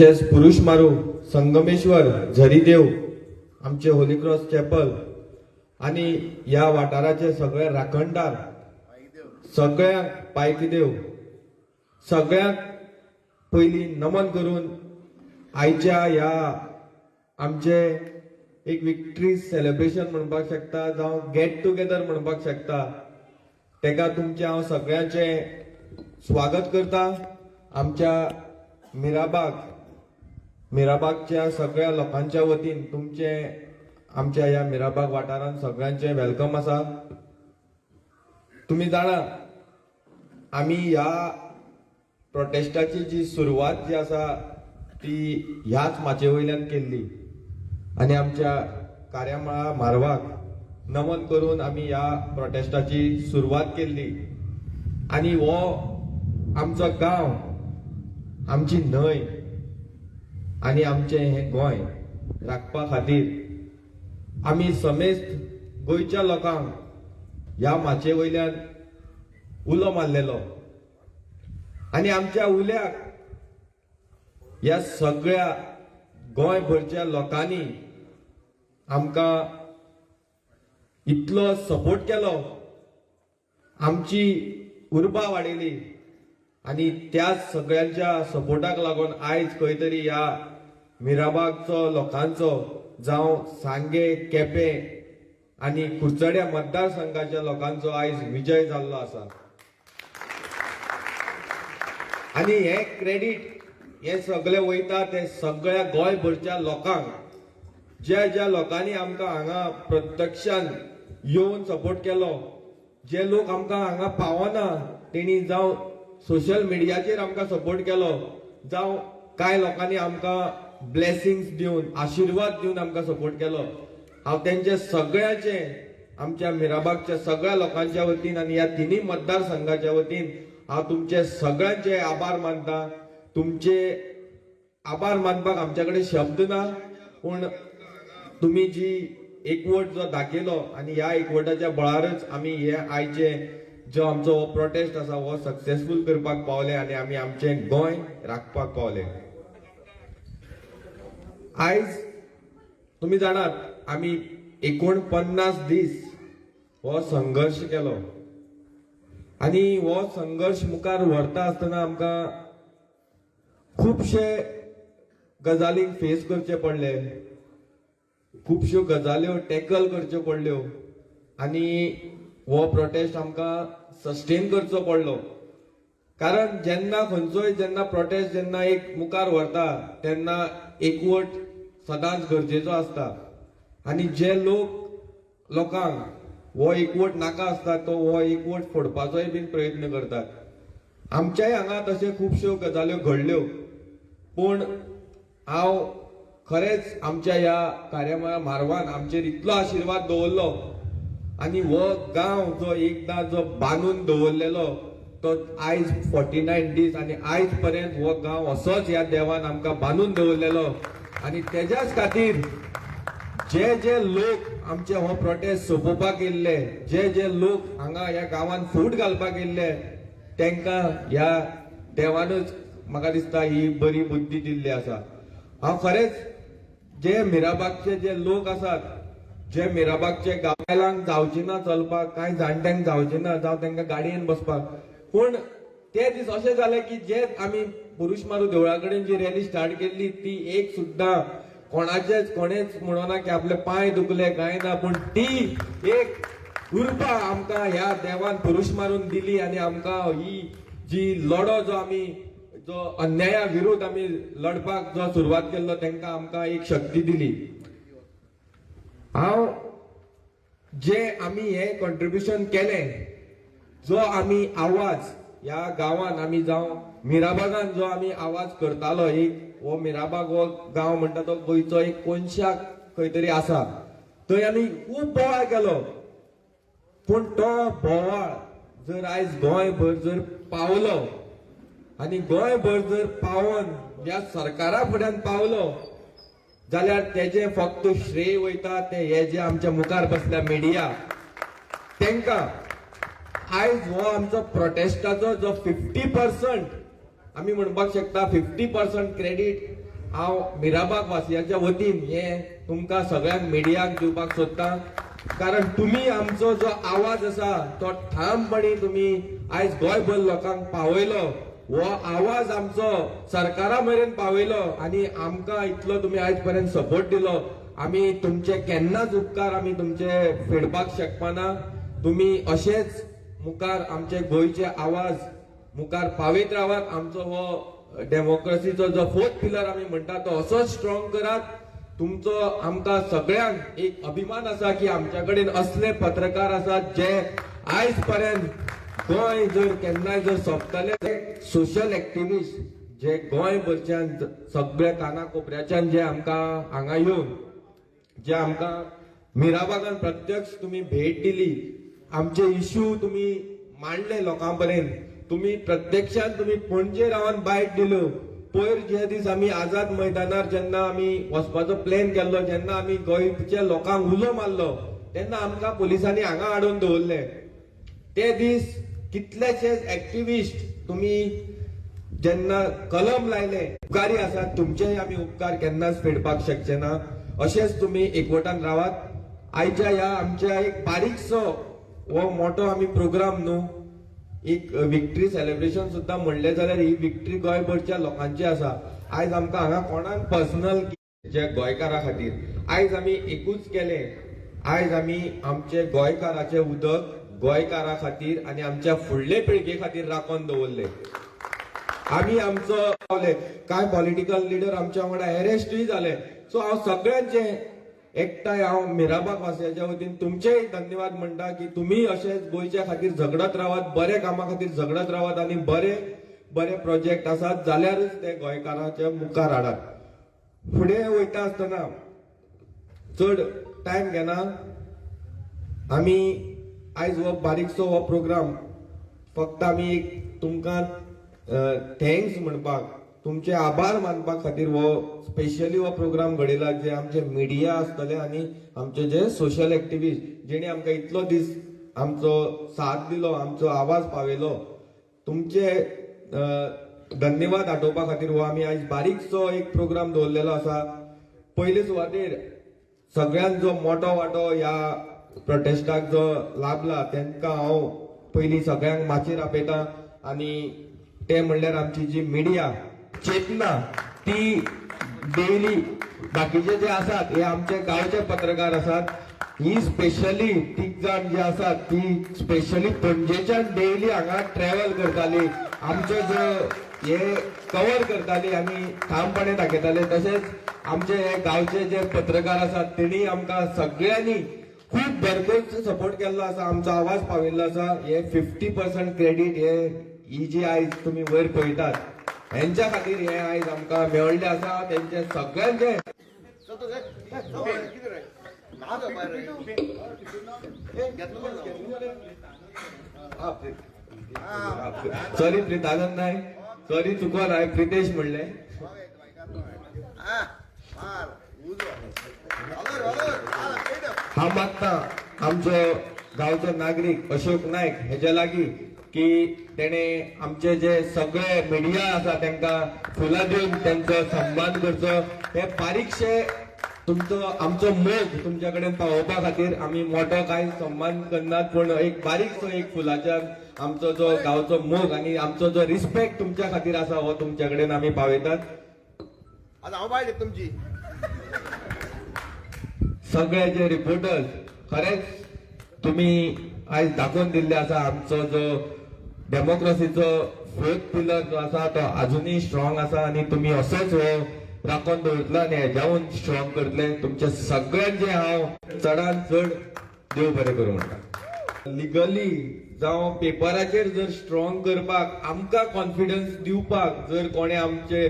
तशेंच पुरुष मारू, संगमेश्वर, झरीदेव, आमचे होली क्रॉस चॅपल आनी ह्या वाठाराचे सगळे राखणदार सगळ्यांक, पायकीदेव सगळ्यांक पयलीं नमन करून आयच्या ह्या आमचे एक विक्ट्री सेलिब्रेशन म्हणपाक शकता जावं गेट टुगेदर म्हणपाक शकता, तेका तुमचें हांव सगळ्यांचें स्वागत करता. आमच्या मिराबागच्या सगळ्या लोकांच्या वतीन तुमचें आमच्या ह्या मिराबाग वाठारांत सगळ्यांचें welcome आसा. तुमी जाणा, आमी ह्या प्रोटेस्टाची जी सुरवात जी आसा ती ह्याच माचये वयल्यान केल्ली आनी आमच्या कार्यामळा म्हारवाक नमन करून आमी ह्या प्रोटेस्टाची सुरवात केल्ली. आनी हो आमचो गांव, आमची न्हंय आनी आमचें हें गोंय राखपा खातीर आमी समेस्त गोंयच्या लोकांक ह्या माचये वयल्यान उलो मारलेलो आनी आमच्या उल्याक ह्या सगळ्या गोंयभरच्या लोकांनी आमकां इतलो सपोर्ट केलो, आमची उर्बा वाडयली आनी त्या सगळ्यांच्या सपोर्टाक लागून आयज खंय तरी ह्या मिराबागचो लोकांचो जावं सांगे, केपें आनी कुडचड्या मतदारसंघाच्या लोकांचो आयज विजय जाल्लो आसा. आनी हें क्रेडीट हें सगळें वयता ते सगळ्या गोंयभरच्या लोकांक, ज्या ज्या लोकांनी आमकां हांगा प्रत्यक्षान येवन सपोर्ट केलो, जे लोक आमकां हांगा पावना तेणी जावं सोशल मिडियाचेर आमकां सपोर्ट केलो, जावं कांय लोकांनी आमकां ब्लेसिंग्स दिवन, आशिर्वाद दिवन आमकां सपोर्ट केलो. हांव तेंचे सगळ्याचे, आमच्या मिराबागच्या सगळ्या लोकांच्या वतीन आनी ह्या तिनूय मतदारसंघाच्या वतीन हांव तुमचे सगळ्यांचे आभार मानता. तुमचे आभार मानपाक आमच्या कडेन शब्द ना, पूण तुमी जी एकवट जो दाखयलो आनी ह्या एकवटाच्या बळारच आमी हे आयचे जो आमचो हो प्रोटेस्ट आसा हो सक्सेसफूल करपाक पावले आनी आमी आमचें गोंय राखपाक पावले. आयज तुमी जाणात, आमी 49 दीस हो संघर्श केलो आनी हो संघर्श मुखार व्हरता आसतना आमकां खुबशे गजालींक फेस करचे पडले, खुबश्यो गजाल्यो टॅकल करच्यो पडल्यो आनी हो प्रोटेस्ट आमकां सस्टेन करचो पडलो. कारण जेन्ना खंयचोय जेन्ना प्रोटेस्ट जेन्ना एक मुखार व्हरता तेन्ना एकवट सदांच गरजेचो आसता आनी जे लोक लोकांक हो एकवट नाका आसता तो हो एकवट फोडपाचोय बीन प्रयत्न करतात. आमच्याय हांगा तशे खुबश्यो गजाल्यो घडल्यो, पूण हांव खरेंच आमच्या ह्या कार्यामळा म्हारवान आमचेर इतलो आशिर्वाद दवरलो आनी हो गांव जो एकदां जो बांदून दवरलेलो तो आयज 49 दीस आनी आयज पर्यंत हो गांव असोच ह्या देवान आमकां बांदून दवरलेलो. आनी तेज्याच खातीर जे जे लोक आमचे हो प्रोटेस्ट सोंपोवपाक येयल्ले, जे जे लोक हांगा ह्या गांवांत फूट घालपाक येयल्ले, तांकां ह्या देवानूच म्हाका दिसता ही बरी बुद्धी दिल्ली आसा. हांव खरेंच जे मिराबागचे जे लोक आसात, जे मिराबागचे गांवांक जावचे ना चलपाक, कांय जाणट्यांक जावचे ना जावं तांकां गाडयेन बसपाक, पूण ते दीस अशें जाले की जे आमी पुरुष मारू देवळा कडेन जी रॅली स्टार्ट केल्ली ती एक सुद्दां कोणाचेच कोणेच म्हणना की आपले पांय दुखले कांय ना, पूण ती एक उर्बा आमकां ह्या देवान पुरुष मारून दिली आनी आमकां ही जी लढो जो आमी जो अन्याया विरुद्ध आमी लढपाक जो सुरवात केल्लो तांकां आमकां एक शक्ती दिली. हांव जे आमी हे कॉन्ट्रिब्युशन केलें, जो आमी आवाज ह्या गांवान आमी जावं मिराबागान जो आमी आवाज करतालो, एक हो मिराबाग हो गांव म्हणटा तो गोंयचो एक कोनशाक खंय तरी आसा, थंय आमी खूब बोवाळ केलो, पूण तो बोवाळ जर आयज गोंयभर जर पावलो आनी गोंयभर जर पावोन ह्या सरकारा फुड्यान पावलो जाल्यार तेजें फक्त श्रेय वयता ते हे जे आमच्या मुखार बसल्या मिडिया तांकां. आयज हो आमचो प्रोटेस्टाचो जो 50% आमी म्हणपाक शकता, 50% क्रेडीट हांव मिराबाग वासियांच्या वतीन हे तुमकां सगळ्यांक मिडियाक दिवपाक सोदतां, कारण तुमी आमचो जो आवाज आसा तो ठामपणी तुमी आयज गोंयभर लोकांक पावयलो. हो आवाज आमचो सरकारा मेरेन पावयलो आनी आमकां इतलो तुमी आयज पर्यंत सपोर्ट दिलो. आमी तुमचे केन्नाच उपकार आमी तुमचे फेडपाक शकपाना. तुमी अशेच मुखार आमचे गोंयचे आवाज मुखार पावयत रावात. आमचो हो डेमोक्रेसीचो जो फोर्थ पिलर आमी म्हणटा तो असोच स्ट्रॉंग करात. तुमचो आमकां सगळ्यांक एक अभिमान आसा की आमच्या कडेन असले पत्रकार आसात जे आयज पर्यंत गोंय जर केन्नाय जर सोंपतले सोशल एक्टिविस्ट जे गोंयभरच्यान सगळ्या काना कोपऱ्याच्यान जे आमकां हांगा येवन जे आमकां मिराबागान प्रत्यक्ष तुमी भेट दिली, आमचे इश्यू तुमी मांडले लोकां पर्यंत, तुमी प्रत्यक्षान तुमी पणजे रावन बायट दिल्यो. पयर जे दीस आमी आझाद मैदानार जेन्ना आमी वचपाचो प्लॅन केल्लो, जेन्ना आमी गोंयच्या लोकांक उलो मारलो तेन्ना आमकां पुलिसांनी हांगा हाडून दवरले. ते दीस कितलेशेच एक्टिविस्ट तुमी जेन्ना कलम लायले, उपकारी आसात तुमचेय आमी उपकार केन्नाच फेडपाक शकचे ना. अशेंच तुमी एकवटान रावात. आयच्या ह्या आमच्या एक बारीकसो हो मोठो आमी प्रोग्राम न्हू, एक विक्ट्री सेलिब्रेशन सुद्दां म्हणलें जाल्यार ही विक्ट्री गोंयभरच्या लोकांची आसा. आयज आमकां हांगा कोणाक पर्सनल जे गोंयकारा खातीर आयज आमी एकूच केलें, आयज आमी आमचे गोंयकाराचें उदक गोंयकारा खातीर आनी आमच्या फुडले पिळगे खातीर राखून दवरलें. आमी आमचो पावले, कांय पॉलिटिकल लिडर आमच्या वांगडा एरेस्टूय जाले. सो हांव सगळ्यांचे एकठांय हांव मिराबाग वासियाच्या वतीन तुमचेय धन्यवाद म्हणटा की तुमी अशेच गोंयच्या खातीर झगडत रावात, बऱ्या कामा खातीर झगडत रावात आनी बरे बरे प्रोजेक्ट आसात जाल्यारच ते गोंयकाराच्या मुखार हाडात. फुडें वयता आसतना चड टायम घेना. आमी आयज हो बारीकसो हो प्रोग्राम फक्त आमी एक तुमकां thanks म्हणपाक, तुमचे आभार मानपा खातीर हो स्पेशली हो प्रोग्राम घडयला, जे आमचे मिडिया आसतले आनी आमचे जे सोशल एक्टिविस्ट जेणे आमकां इतलो दीस आमचो साथ दिलो, आमचो आवाज पावयलो. तुमचे धन्यवाद आठोवपा खातीर हो आमी आयज बारीकसो एक प्रोग्राम दवरलेलो आसा. पयले सुवातेर सगळ्यांत जो मोठो वांटो ह्या प्रोटेस्टाक जो लाभला तांकां हांव पयलीं सगळ्यांक माचयेर आपयता आनी ते म्हणल्यार आमची जी मिडिया चेतना ती डेली, बाकीचे जे आसात हे आमचे गांवचे पत्रकार आसात. ही स्पेशली तीग जाण जे आसात ती स्पेशली पणजेच्यान डेली हांगा ट्रॅव्हल करताली, आमचो जो हे कवर करताली आनी ठामपणे दाखयताले. तशेंच आमचे हे गांवचे जे पत्रकार आसात तेणी आमकां सगळ्यांनी खूब भरपूर सपोर्ट केल्लो आसा, आमचो आवाज पावयल्लो आसा. हे 50% क्रेडीट हे ही जी आयज तुमी वयर पळयतात हेंच्या खातीर हे आयज आमकां मेळ्ळें आसा. तेंचे सगळ्यांचे सॉरी प्रितानंद नायक, सॉरी चुकोन हांवें प्रितेश म्हणलें. हांव मागता आमचो गांवचो नागरीक अशोक नायक हेच्या लागीं की तेणे आमचे जे सगळे मिडिया आसा तांकां फुलां दिवन तेंचो सन्मान करचो. हे बारीकशे तुमचो आमचो मोग तुमच्या कडेन पावोवपा खातीर आमी मोठो कांय सन्मान करनात, पूण एक बारीकसो एक फुलाच्यान आमचो जो गांवचो मोग आनी आमचो जो रिस्पेक्ट तुमच्या खातीर आसा हो तुमच्या कडेन आमी पावयतात. आतां हांव बायल तुमची. सगळे जे रिपोर्टर्स खरेंच तुमी आयज दाखोवन दिल्ले आसा आमचो जो डेमोक्रेसीचो फोर्थ पिलर जो आसा तो अजुनूय स्ट्रॉंग आसा आनी तुमी असोच हो राखोन दवरतले आनी हेज्याहून स्ट्रॉंग करतले. तुमचे सगळ्यांचे हांव चडान चड देव बरें करूं म्हणटा. लिगली जावं पेपराचेर जर स्ट्रॉंग करपाक आमकां कॉन्फिडन्स दिवपाक जर कोणें आमचे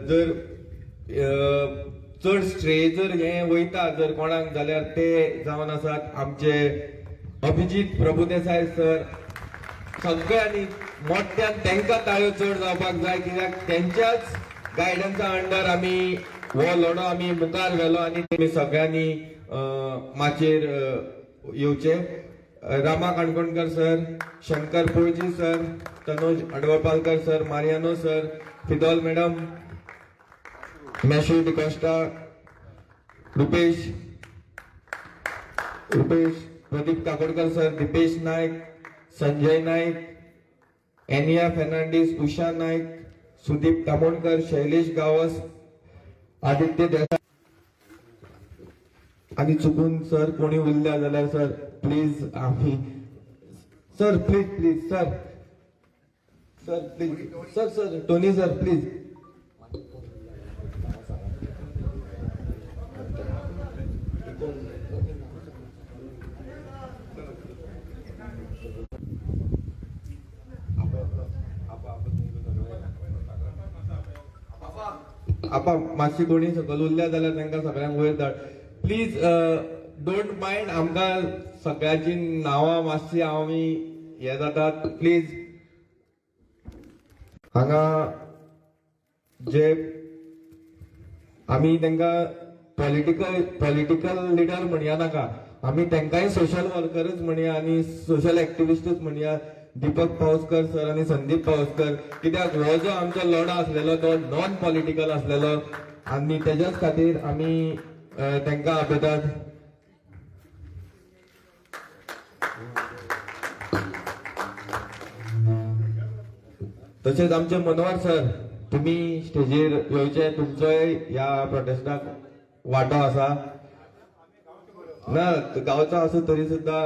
जर चड स्ट्रे जर हें वयता जर कोणाक जाल्यार ते जावन आसात आमचे अभिजीत प्रभुदेसाय सर. सगळ्यांनी मोठ्यान तांकां ताळयो चड जावपाक जाय, कित्याक तेंच्याच गायडन्सा अंडर आमी हो लढो आमी मुखार व्हेलो आनी तुमी सगळ्यांनी माचयेर येवचे. Rama Kankonkar sir, Shankar Polji sir, Tanuj Advalpalkar sir, Mariano sir, Fidol madam, Matthew D'Costa, Rupesh Rupesh, Pradeep Kakodkar sir, Dipesh Naik, Sanjay Naik, Ania Fernandes, Usha Naik, Sudeep Tamonkar, Shailesh Gawas, Aditya Desai. आणि चुकून sir कोणी उरल्या जाल्यार sir please आमी sir, please please sir, sir please sir, sir Tony sir please. आपा मातशी कोणी सकयल उरल्या जाल्यार तांकां सगळ्यांक वयर धाड प्लीज. Don't mind, आमकां सगळ्यांची नांवां मातशी आमी हे जातात. प्लीज, हांगा जे आमी तांकां पॉलिटिकल लिडर म्हणया नाका, आमी तांकांय सोशल वर्करच म्हणया आनी सोशल एक्टिविस्टच म्हणया. दीपक पावसकर सर आनी संदीप पावसकर, कित्याक हो जो आमचो लढो आसलेलो तो नॉन पॉलिटिकल आसलेलो आनी तेज्याच खातीर आमी तांकां आपयतात. तशेंच आमचे मनोहर सर, तुमी स्टेजीर येवचे. तुमचोय ह्या प्रोटेस्टाक वांटो आसा ना गांवचो आसूं तरी सुद्दां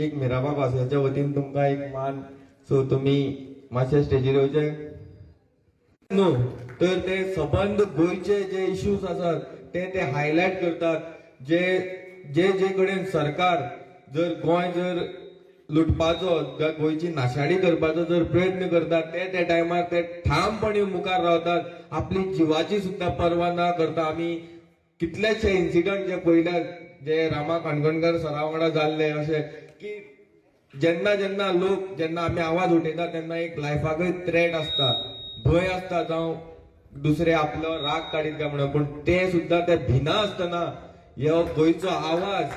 एक मिराबाग वासियांच्या वतीन तुमकां एक मान. सो तुमी मातशे स्टेजीर येवचे. न्हू तर ते सबंद गोंयचे जे इश्यूज आसात ते ते हायलायट करतात. जे जे जे कडेन सरकार जर गोंय जर लुटपाचो, गोंयची नाशाडी करपाचो जर प्रयत्न करतात, ते त्या टायमार ते ठामपणे मुखार रावतात, आपली जिवाची सुद्दां पर्वा ना करता. आमी कितलेशे इन्सिडंट जे पळयल्यात, जे रामा काणकोणकर सरा वांगडा जाल्ले, अशे की जेन्ना जेन्ना लोक, जेन्ना आमी आवाज उठयता तेन्ना एक लायफाकय थ्रेट आसता, भंय आसता, जावं दुसरे आपलो राग काडीत काय म्हणून. पूण ते सुद्दां ते भिना आसतना हो गोंयचो आवाज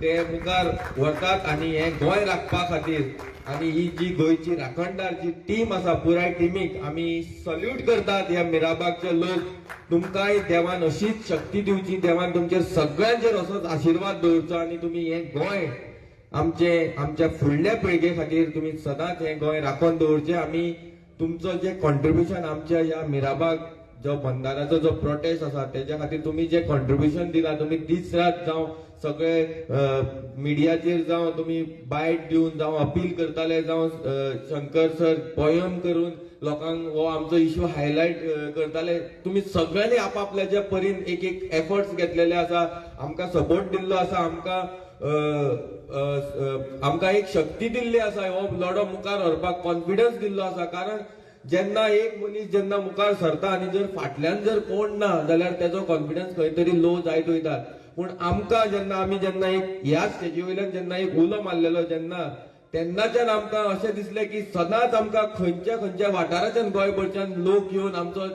ते मुखार व्हरतात आनी हें गोंय राखपा खातीर. आनी ही जी गोंयची राखणदार जी टीम आसा, पुराय टिमीक आमी सल्यूट करतात. ह्या मिराबागचे लोक, तुमकांय देवान अशीच शक्ती दिवची, देवान तुमचेर सगळ्यांचेर असोच आशिर्वाद दवरचो आनी तुमी हें गोंय आमचे, आमच्या फुडल्या पिळगे खातीर तुमी सदांच हें गोंय राखून दवरचें. आमी तुमचो जे कॉन्ट्रिब्युशन आमच्या ह्या मिराबाग जो बंदाराचो जो प्रोटेस्ट आसा तेज्या खातीर तुमी जे कॉन्ट्रिब्युशन दिला, तुमी दीस रात जावं सगळे मिडियाचेर जावं तुमी बायट दिवन जावं अपील करताले, जावं शंकर सर पोयम करून लोकांक हो आमचो इश्यू हायलायट करताले, तुमी सगळ्यांनी आपापल्याच्या परीन एक एक एफर्ट्स घेतलेले आसा, आमकां सपोर्ट दिल्लो आसा, आमकां अ, अ, अ, आमकां एक शक्ती दिल्ली आसा, हो लढो मुखार व्हरपाक कॉन्फिडन्स दिल्लो आसा. कारण जेन्ना एक मनीस जेन्ना मुखार सरता आनी जर फाटल्यान जर कोण ना जाल्यार तेजो कॉन्फिडन्स खंय तरी लो जायत वयता. पूण आमकां जेन्ना आमी जेन्ना एक ह्या स्टेजी वयल्यान जेन्ना एक उलो मारलेलो जेन्ना, तेन्नाच्यान आमकां अशें दिसलें की सदांच आमकां खंयच्या खंयच्या वाठाराच्यान, गोंयभरच्यान लोक येवन आमचो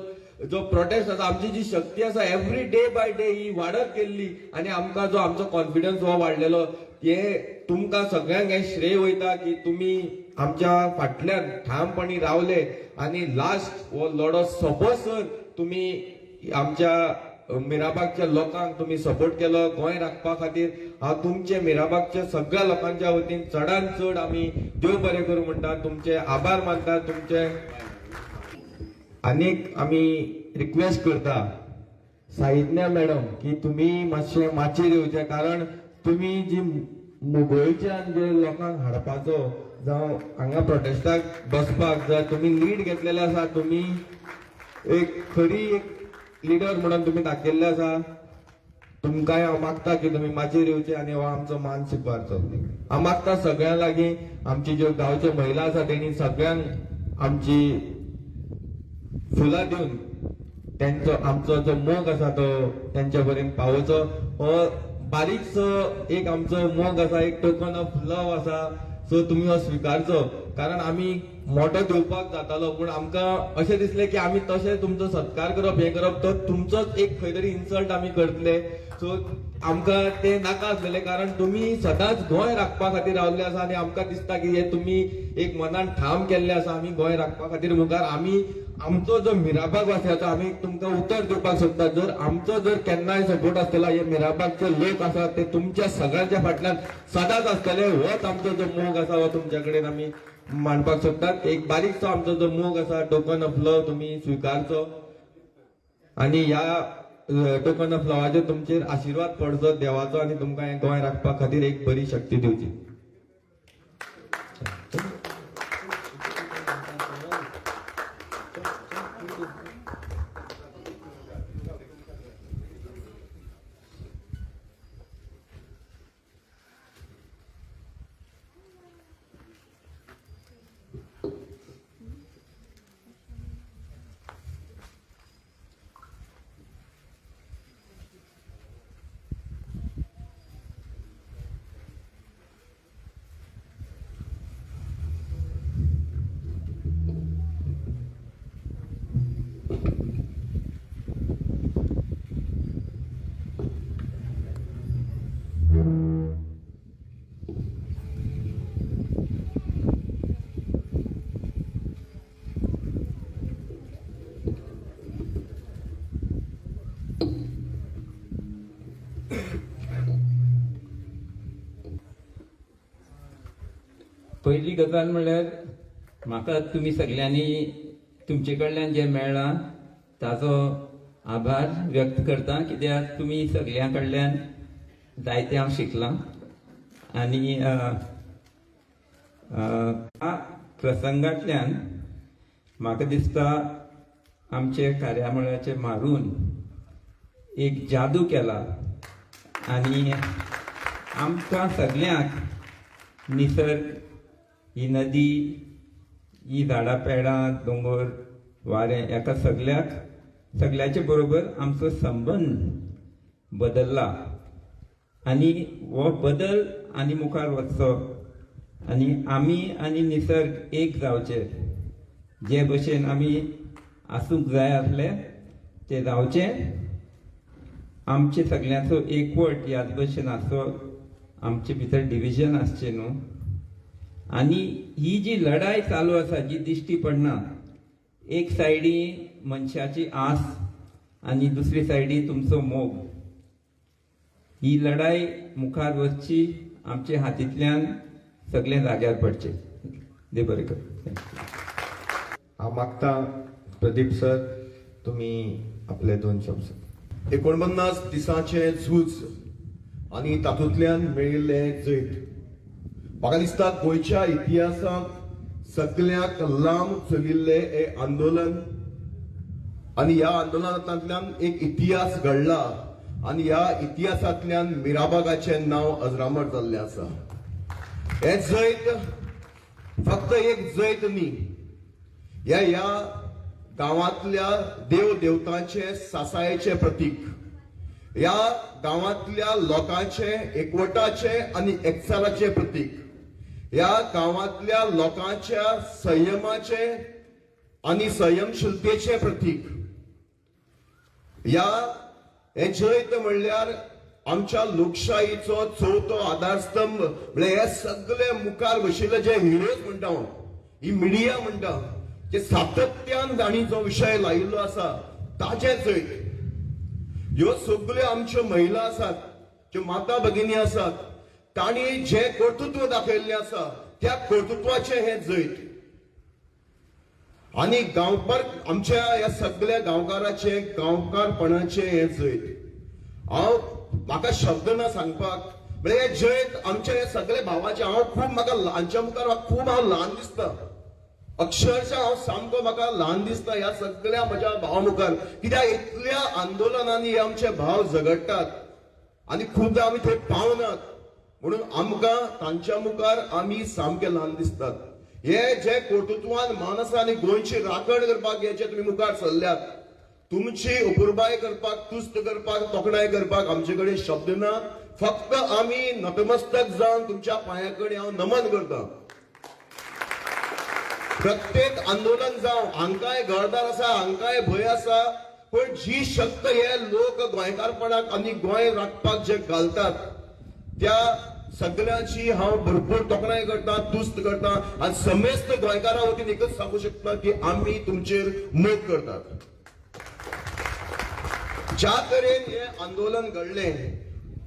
जो प्रोटेस्ट आसा, आमची जी शक्ती आसा, एवरी डे बाय डे ही वाडत गेल्ली आनी आमकां जो आमचो कॉन्फिडन्स हो वाडलेलो. हे तुमकां सगळ्यांक हें श्रेय वयता की तुमी आमच्या फाटल्यान ठामपणी रावले आनी लास्ट हो लढो सोंपसर तुमी आमच्या मिराबागच्या लोकांक तुमी सपोर्ट केलो गोंय राखपा खातीर. हांव तुमचे मिराबागच्या सगळ्या लोकांच्या वतीन चडान चड आमी देव बरें करूं म्हणटा, तुमचे आभार मानता तुमचे. आनीक आमी रिक्वेस्ट करता साहित्या मॅडम की तुमी मातशें माचयेर येवचे, कारण तुमी जी मुंबयच्यान जे लोकांक हाडपाचो जावं हांगा प्रोटेस्टाक बसपाक जर तुमी लीड घेतलेले आसा, तुमी एक खरी एक लिडर म्हणून तुमी दाखयल्ले आसा. तुमकांय हांव मागता की तुमी माचयेर येवचे आनी हो आमचो मान स्विकारचो. हांव मागता सगळ्यां लागीं, आमची ज्यो गांवच्यो महिला आसा तेणी सगळ्यांक आमची फुलां दिवन तेंचो आमचो जो मोग आसा तो तेंच्या पर्यंत पावोवचो. हो बारीकसो एक आमचो मोग आसा, एक टोकन ऑफ लव आसा. सो तुमी हो स्विकारचो, कारण आमी मोटो दिवपाक जातालो, पूण आमकां अशें दिसलें की आमी तशें तुमचो सत्कार करप, हें करप, तो तुमचोच एक खंय तरी इन्सल्ट आमी करतले. सो आमकां तें नाका आसलेलें, कारण तुमी सदांच गोंय राखपा खातीर रावल्ले आसा आनी आमकां दिसता की हे तुमी एक मनान ठाम केल्ले आसा, आमी गोंय राखपा खातीर मुखार आमी आमचो जो मिराबाग वासियाचो आमी तुमकां उतर दिवपाक सोदता, जर आमचो जर केन्नाय सपोर्ट आसतलो, हे मिराबागचे लोक आसा ते तुमच्या सगळ्यांच्या फाटल्यान सदांच आसतले. होच आमचो जो मोग आसा हो तुमच्या कडेन आमी मांडपाक सोदतात. एक बारीकसो आमचो जो मोग आसा, टोकन ऑफ लव, तुमी स्विकारचो आनी ह्या टोकन ऑफ लवाचेर तुमचेर आशिर्वाद पडचो देवाचो आनी तुमकां हें गोंय राखपा खातीर एक बरी शक्ती दिवची. पयली गजाल म्हणल्यार म्हाका तुमी सगल्यांनी तुमचे कडल्यान जें मेळ्ळां ताजो आभार व्यक्त करता, कित्याक तुमी सगल्यां कडल्यान जायतें हांव शिकलां. आनी ह्या प्रसंगांतल्यान म्हाका दिसता आमचे कार्यामळाचे मारून एक जादू केला आनी आमकां सगल्यांक निसर्ग, ही नदी, ही झाडां पेडां, दोंगर, वारें, हेका सगल्याक सगल्याचे बरोबर आमचो संबंद बदल्ला आनी हो बदल आनी मुखार वचचो आनी आमी आनी निसर्ग एक जावचे, जे भशेन आमी आसूंक जाय आसले ते जावचे. आमचे सगल्यांचो एकवट ह्याच भशेन आसचो, आमचे भितर डिविजन आसचें न्हू. आनी ही जी लढाय चालू आसा जी दिश्टी पडना, एक सायडी मनशाची आस आनी दुसरी सायडी तुमचो मोग, ही लढाय मुखार वचची, आमचे हातींतल्यान सगळें जाग्यार पडचें. देव बरें करूं. Thank you. हांव मागता प्रदीप सर, तुमी आपले दोन शब्द. 49 दिसांचें झूज आनी तातूंतल्यान मेळिल्लें जैत म्हाका दिसता गोंयच्या इतिहासांत सगळ्याक लांब चलिल्लें हें आंदोलन आनी ह्या आंदोलनांतल्यान एक इतिहास घडला आनी ह्या इतिहासांतल्यान मिराबागाचें नांव अजरामर जाल्लें आसा. हें जैत फक्त एक जैत न्ही, ह्या ह्या गांवांतल्या देव देवतांचें सासायेचें प्रतीक, ह्या गांवांतल्या लोकांचें एकवटाचें आनी एकचाराचें प्रतीक, ह्या गांवांतल्या लोकांच्या संयमाचें आनी संयमशीलतेचें प्रतीक. ह्या हें जैत म्हणल्यार आमच्या लोकशाहीचो चवथो आधारस्तंभ. म्हळ्यार हे सगळे मुखार बशिल्ले जे हिरोज म्हणटा हांव, ही मिडिया म्हणटा, जे सातत्यान तांणी जो विशय लायिल्लो आसा ताचें जैत. ह्यो सगल्यो आमच्यो महिला आसात, ज्यो माता भगिनी आसात, तांणी जें कर्तृत्व दाखयल्लें आसा त्या कर्तृत्वाचें हें जैत. आनी गांवकार आमच्या ह्या सगल्या गांवकाराचें गांवकारपणाचें हें जैत. हांव म्हाका शब्द ना सांगपाक, म्हळ्यार हें जैत आमच्या ह्या सगल्या भावाचें. हांव खूब म्हाका हांच्या मुखार खूब हांव ल्हान दिसता, अक्षरशः हांव सामको म्हाका ल्हान दिसता ह्या सगल्या म्हज्या भावा मुखार, कित्याक इतल्या आंदोलनांनी हे आमचे भाव झगडटात आनी खुबदां आमी थंय पावनात, म्हणून आमकां तांच्या मुखार आमी सामके ल्हान दिसतात. हे जे कर्तृत्वान मान आसा आनी गोंयची राखण करपाक हे जे तुमी मुखार सरल्यात, तुमची अपुरबाय करपाक, तुस्त करपाक, तोखणाय करपाक आमचे कडेन शब्द ना. फक्त आमी नतमस्तक जावन तुमच्या पांया कडेन हांव नमन करता. प्रत्येक आंदोलन जावं, हांकांय घरदार आसा, हांकांय भंय आसा, पण जी शक्त हे लोक गोंयकारपणाक आनी गोंय राखपाक जे घालतात त्या सगळ्यांची हांव भरपूर तोखणाय करता, तुस्त करता आनी समेस्त गोंयकारां वतीन एकच सांगू शकता की आमी तुमचेर मोग करतात. ज्या तरेन हे आंदोलन घडलें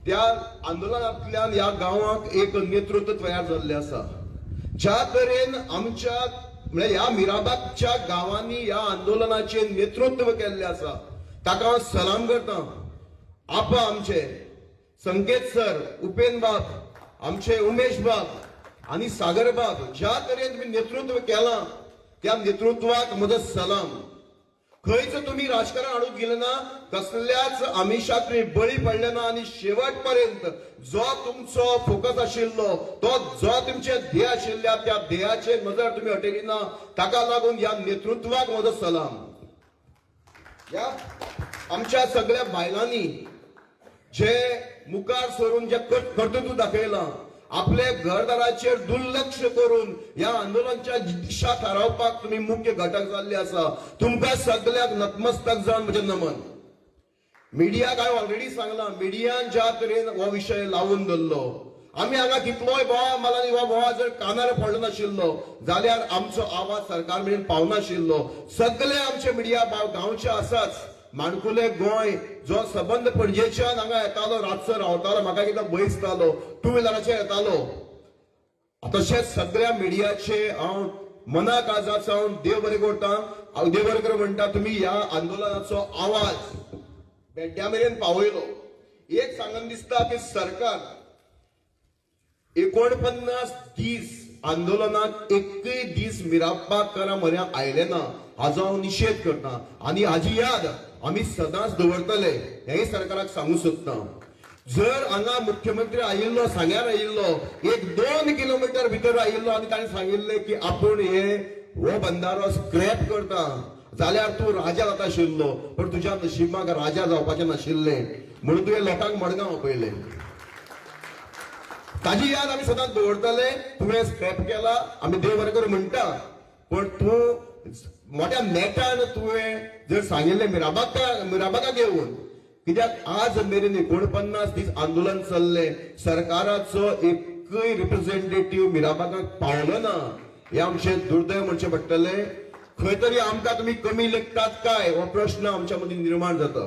त्या आंदोलनांतल्यान ह्या गांवाक एक नेतृत्व तयार जाल्लें आसा. ज्या तरेन आमच्या म्हळ्यार ह्या मिराबागच्या गांवांनी ह्या आंदोलनाचें नेतृत्व केल्लें आसा ताका हांव सलाम करता. आपा आमचे संकेत सर, उपेन बाब, आमचे उमेश बाब आनी सागर बाब, ज्या तरेन तुमी नेतृत्व केलां त्या नेतृत्वाक म्हजो सलाम. खंयच तुमी राजकारण हाडूंक गेले ना, कसल्याच आमिशाक तुमी बळी पडले ना आनी शेवट पर्यंत जो तुमचो फोकस आशिल्लो तो जो तुमचे ध्येय आशिल्ल्या त्या ध्येयाचे नजर तुमी हटयली ना, ताका लागून ह्या नेतृत्वाक म्हजो सलाम. ह्या आमच्या सगळ्या बायलांनी जे मुखार सरून जे कर्तृत्व दाखयलां, आपले घरदाराचेर दुर्लक्ष करून ह्या आंदोलनाच्या दिशा थारावपाक तुमी मुख्य घटक जाल्ले आसा. तुमकां सगळ्यांक नतमस्तक जावन म्हजें नमन. मिडियाक हांवें ऑलरेडी सांगलां, मिडियान ज्या तरेन हो विशय लावून धरलो, आमी हांगा कितलोय बोवाळ मारला आनी हो बोवाळ जर कानार पडलो नाशिल्लो जाल्यार आमचो आवाज सरकार मेरेन पावनाशिल्लो. सगळे आमचे मिडिया भाव गांवचे आसाच. माणकुले गोंय जो सबंद पणजेच्यान हांगा येतालो, रातचो रावतालो, म्हाका एकदां भंय दिसतालो, टू व्हिलराचेर येतालो. तशेंच सगळ्या मिडियाचे हांव मना काळजा सावन देव बरें करता, हांव देव बरें कर म्हणटा, तुमी ह्या आंदोलनाचो आवाज बेड्ड्या मेरेन पावयलो. एक सांगन दिसता की सरकार 49 दीस आंदोलनाक एकय दीस मिराबागकारां म्हऱ्या आयले ना, हाजो हांव निशेध करता आनी हाजी याद आमी सदांच दवरतले हेंय सरकाराक सांगू सोदता. जर हांगा मुख्यमंत्री आयिल्लो, सांग्यार आयिल्लो, 1-2 किलोमिटर भितर आयिल्लो आनी ताणें सांगिल्लें की आपूण हे हो बंदारो स्क्रॅप करता जाल्यार तूं राजा जाता आशिल्लो, पण तुज्या नशिबाक राजा जावपाचें नाशिल्लें म्हणून तुवें लोकांक मडगांव आपयलें. ताजी याद आमी सदांच दवरतले. तुवें स्क्रॅप केला, आमी देव बरें करूं म्हणटा, पण तूं मोठ्या नेटान तुवें जर सांगिल्लें मिराबागाक येवन, कित्याक आज मेरेन 49 दीस आंदोलन चल्लें, सरकाराचो एकय रिप्रेझेंटेटीव मिराबागाक पावलो ना, हें आमचें दुर्दैव म्हणचें पडटलें. खंय तरी आमकां तुमी कमी लेखतात काय हो प्रश्न आमच्या मदीं निर्माण जाता.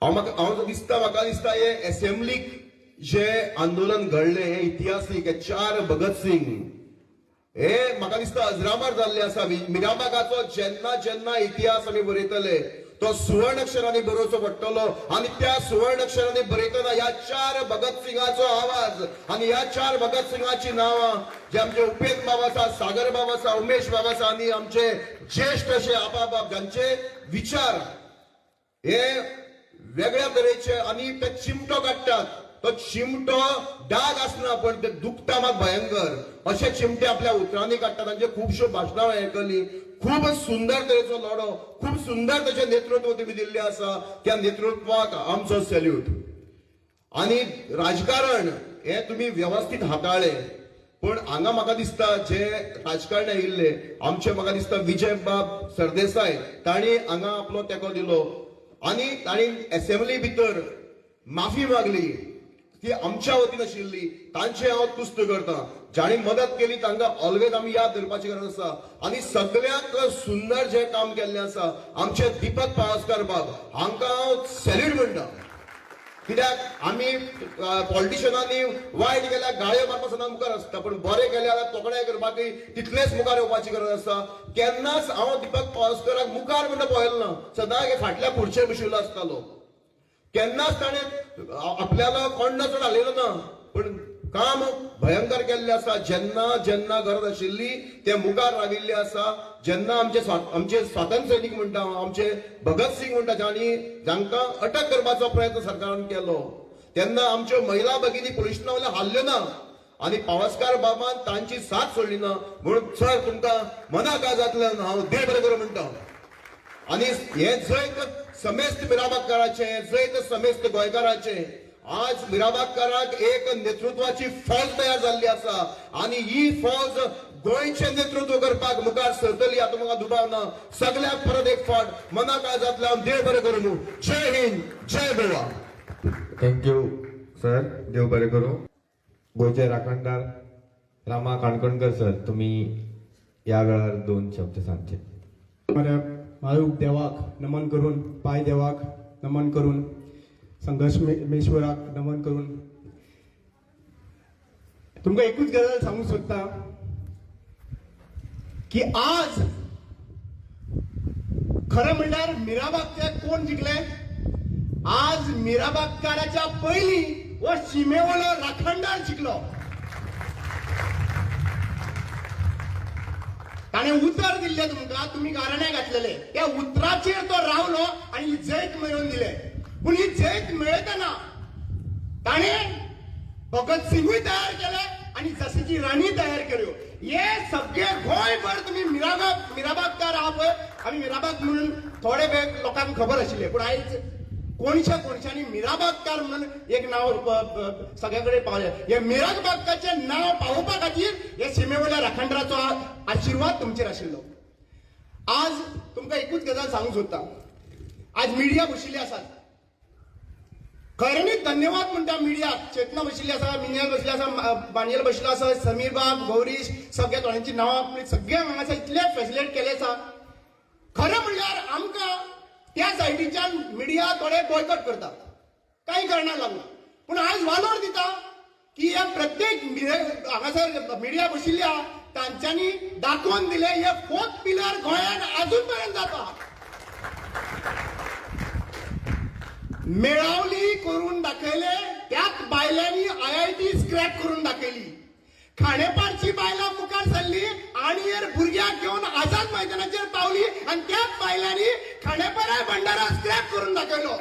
हांव म्हाका हांव दिसता, म्हाका दिसता हे एसेंब्लीक जे आंदोलन घडलें हें इतिहासीक, हे 4 भगत सिंग हे म्हाका दिसता अजरामर जाल्ले आसा. मिराबागाचो जेन्ना जेन्ना इतिहास आमी बरयतले तो सुवर्ण अक्षरांनी बरोवचो पडटलो आनी त्या सुवर्ण अक्षरांनी बरयतना ह्या 4 भगत सिंगाचो आवाज आनी ह्या 4 भगत सिंगाची नांवां जे आमचे उपेंद्र बाब आसा, सागर बाब आसा, उमेश बाब आसा आनी आमचे ज्येश्ठ अशे आपा बाब, जांचे विचार हे वेगळ्या तरेचे आनी ते चिमटो काडटात, तो चिमटो डाग आसना पण ते दुखता मात भयंकर, अशे चिमटे आपल्या उतरांनी काडटात. तांचे खुबश्यो भाशणां आयकली, खूब सुंदर तरेचो लढो, खूब सुंदर तशें नेतृत्व तुमी दिल्लें आसा, त्या नेतृत्वाक आमचो सॅल्यूट. आनी राजकारण हें तुमी वेवस्थीत हाताळ्ळें, पूण हांगा म्हाका दिसता जे राजकारण आयिल्ले आमचे, म्हाका दिसता विजय बाब सरदेसाय तांणी हांगा आपलो तेंको दिलो आनी तांणी एसेंब्ली भितर माफी मागली, ती आमच्या वतीन आशिल्ली, तांचे हांव तुस्त करता. जांणी मदत केली तांकां ऑलवेज आमी याद धरपाची गरज आसा. आनी सगळ्यांत सुंदर जें काम केल्लें आसा आमचे दीपक पावसकर बाब, हांकां हांव सॅल्यूट म्हणटा. कित्याक आमी पॉलिटिशनांनी वायट केल्यार गाळयो मारपाक सदां मुखार आसता, पण बरें केलें जाल्यार तोखणाय करपाकय तितलेच मुखार येवपाची गरज आसा. केन्नाच हांव दीपक पावसकराक मुखार म्हणटा पळयलो ना, सदां फाटल्या खुर्चेर बशिल्लो आसतालो. केन्नाच ताणें आपल्याला कोण्ण चड हालयलो ना, पण काम भयंकर केल्लें आसा. जेन्ना जेन्ना गरज आशिल्ली ते मुखार राविल्ले आसा. जेन्ना आमचे आमचे स्वातंत्र्य सैनीक म्हणटा, आमचे भगत सिंग म्हणटा, जांणी जांकां अटक करपाचो प्रयत्न सरकारान केलो तेन्ना आमच्यो महिला भगिनी पुलिसां वयल्यान हाल्ल्यो ना आनी पावसकार बाबान तांची साथ सोडली ना. म्हणून सर तुमकां मना काळजांतल्यान हांव देव बरें करूं म्हणटा. आनी हें जैत समेस्त मिराबागकाराचें, हें जैत समेस्त गोंयकाराचें. आज मिराबागकाराक एक नेतृत्वाची फौज तयार जाल्ली आसा आनी ही फौज गोंयचें नेतृत्व करपाक मुखार सरतली हातूंत म्हाका दुबाव ना. सगळ्यांक परत एक फावट मना काळजांतल्यान देव बरें करूं. जय हिंद, जय गोवा. Thank you. सर, देव बरें करूं. गोंयचे राखणदार रामा काणकोणकर सर, तुम्ही ह्या वेळार दोन शब्द सांगचे. बऱ्या म्हाळूक देवाक नमन करून, पाय देवाक नमन करून, संघर्षमेश्वराक नमन करून तुमकां एकूच गजाल सांगूंक सोदता की आज खरें म्हणल्यार मिराबागचे कोण जिखले? आज मिराबागकाराच्या पयलीं हो शिमेवयलो राखणदार जिखलो. ताणें उतर दिल्लें तुमकां, तुमी गाराणें घातलेलें, त्या उतराचेर तो रावलो आनी ही जैत मेळोवन दिलें. पूण ही जैत मेळयतना ताणें भगत सिंगूय तयार केले आनी जशीची राणी तयार केल्यो. हे सगळे गोंयभर तुमी मिराबागकार आहा पळय, आमी मिराबाग म्हणून थोडे वेळ लोकांक खबर आशिल्ले, पूण आयज कोणशा कोणशांनी मिराबागकार म्हणून एक नांव सगळ्या कडेन पावलें. हे मिराबागकाचें नांव पावोवपा खातीर हे शिमे वयल्या राखणदाराचो आशिर्वाद तुमचेर आशिल्लो. आज तुमकां एकूच गजाल सांगूंक सोदता. आज मिडिया बशिल्ली आसात, खऱ्यांनीच धन्यवाद म्हणटा मिडियाक. चेतना बशिल्ली आसा, मिनियल बशिल्ली आसा, बानियल बशिल्लो आसा, समीर बाब, गौरीश, सगळ्या थोड्यांची नांवां सगळे हांगासर इतले फॅसिलिटेट केले आसा. खरें म्हणल्यार आमकां त्या सायडीच्यान मिडिया थोडे बॉयकॉट करतात कांय कारणाक लागून, पूण आयज वालोर दिता की ह्या प्रत्येक हांगासर मिडिया बशिल्ली आहा तांच्यांनी दाखोवन दिले हे फोर्थ पिलर गोंयांत अजून पर्यंत जाता. मेळावली करून दाखयले, त्याच बायलांनी IIT scrap करून दाखयली. खांडेपारची बायलां मुखार सरली आनी भुरग्याक घेवन आझाद मैदानाचेर पावली आनी त्याच बायलांनी खांडेपाराय भंडारा स्क्रॅप करून दाखयलो.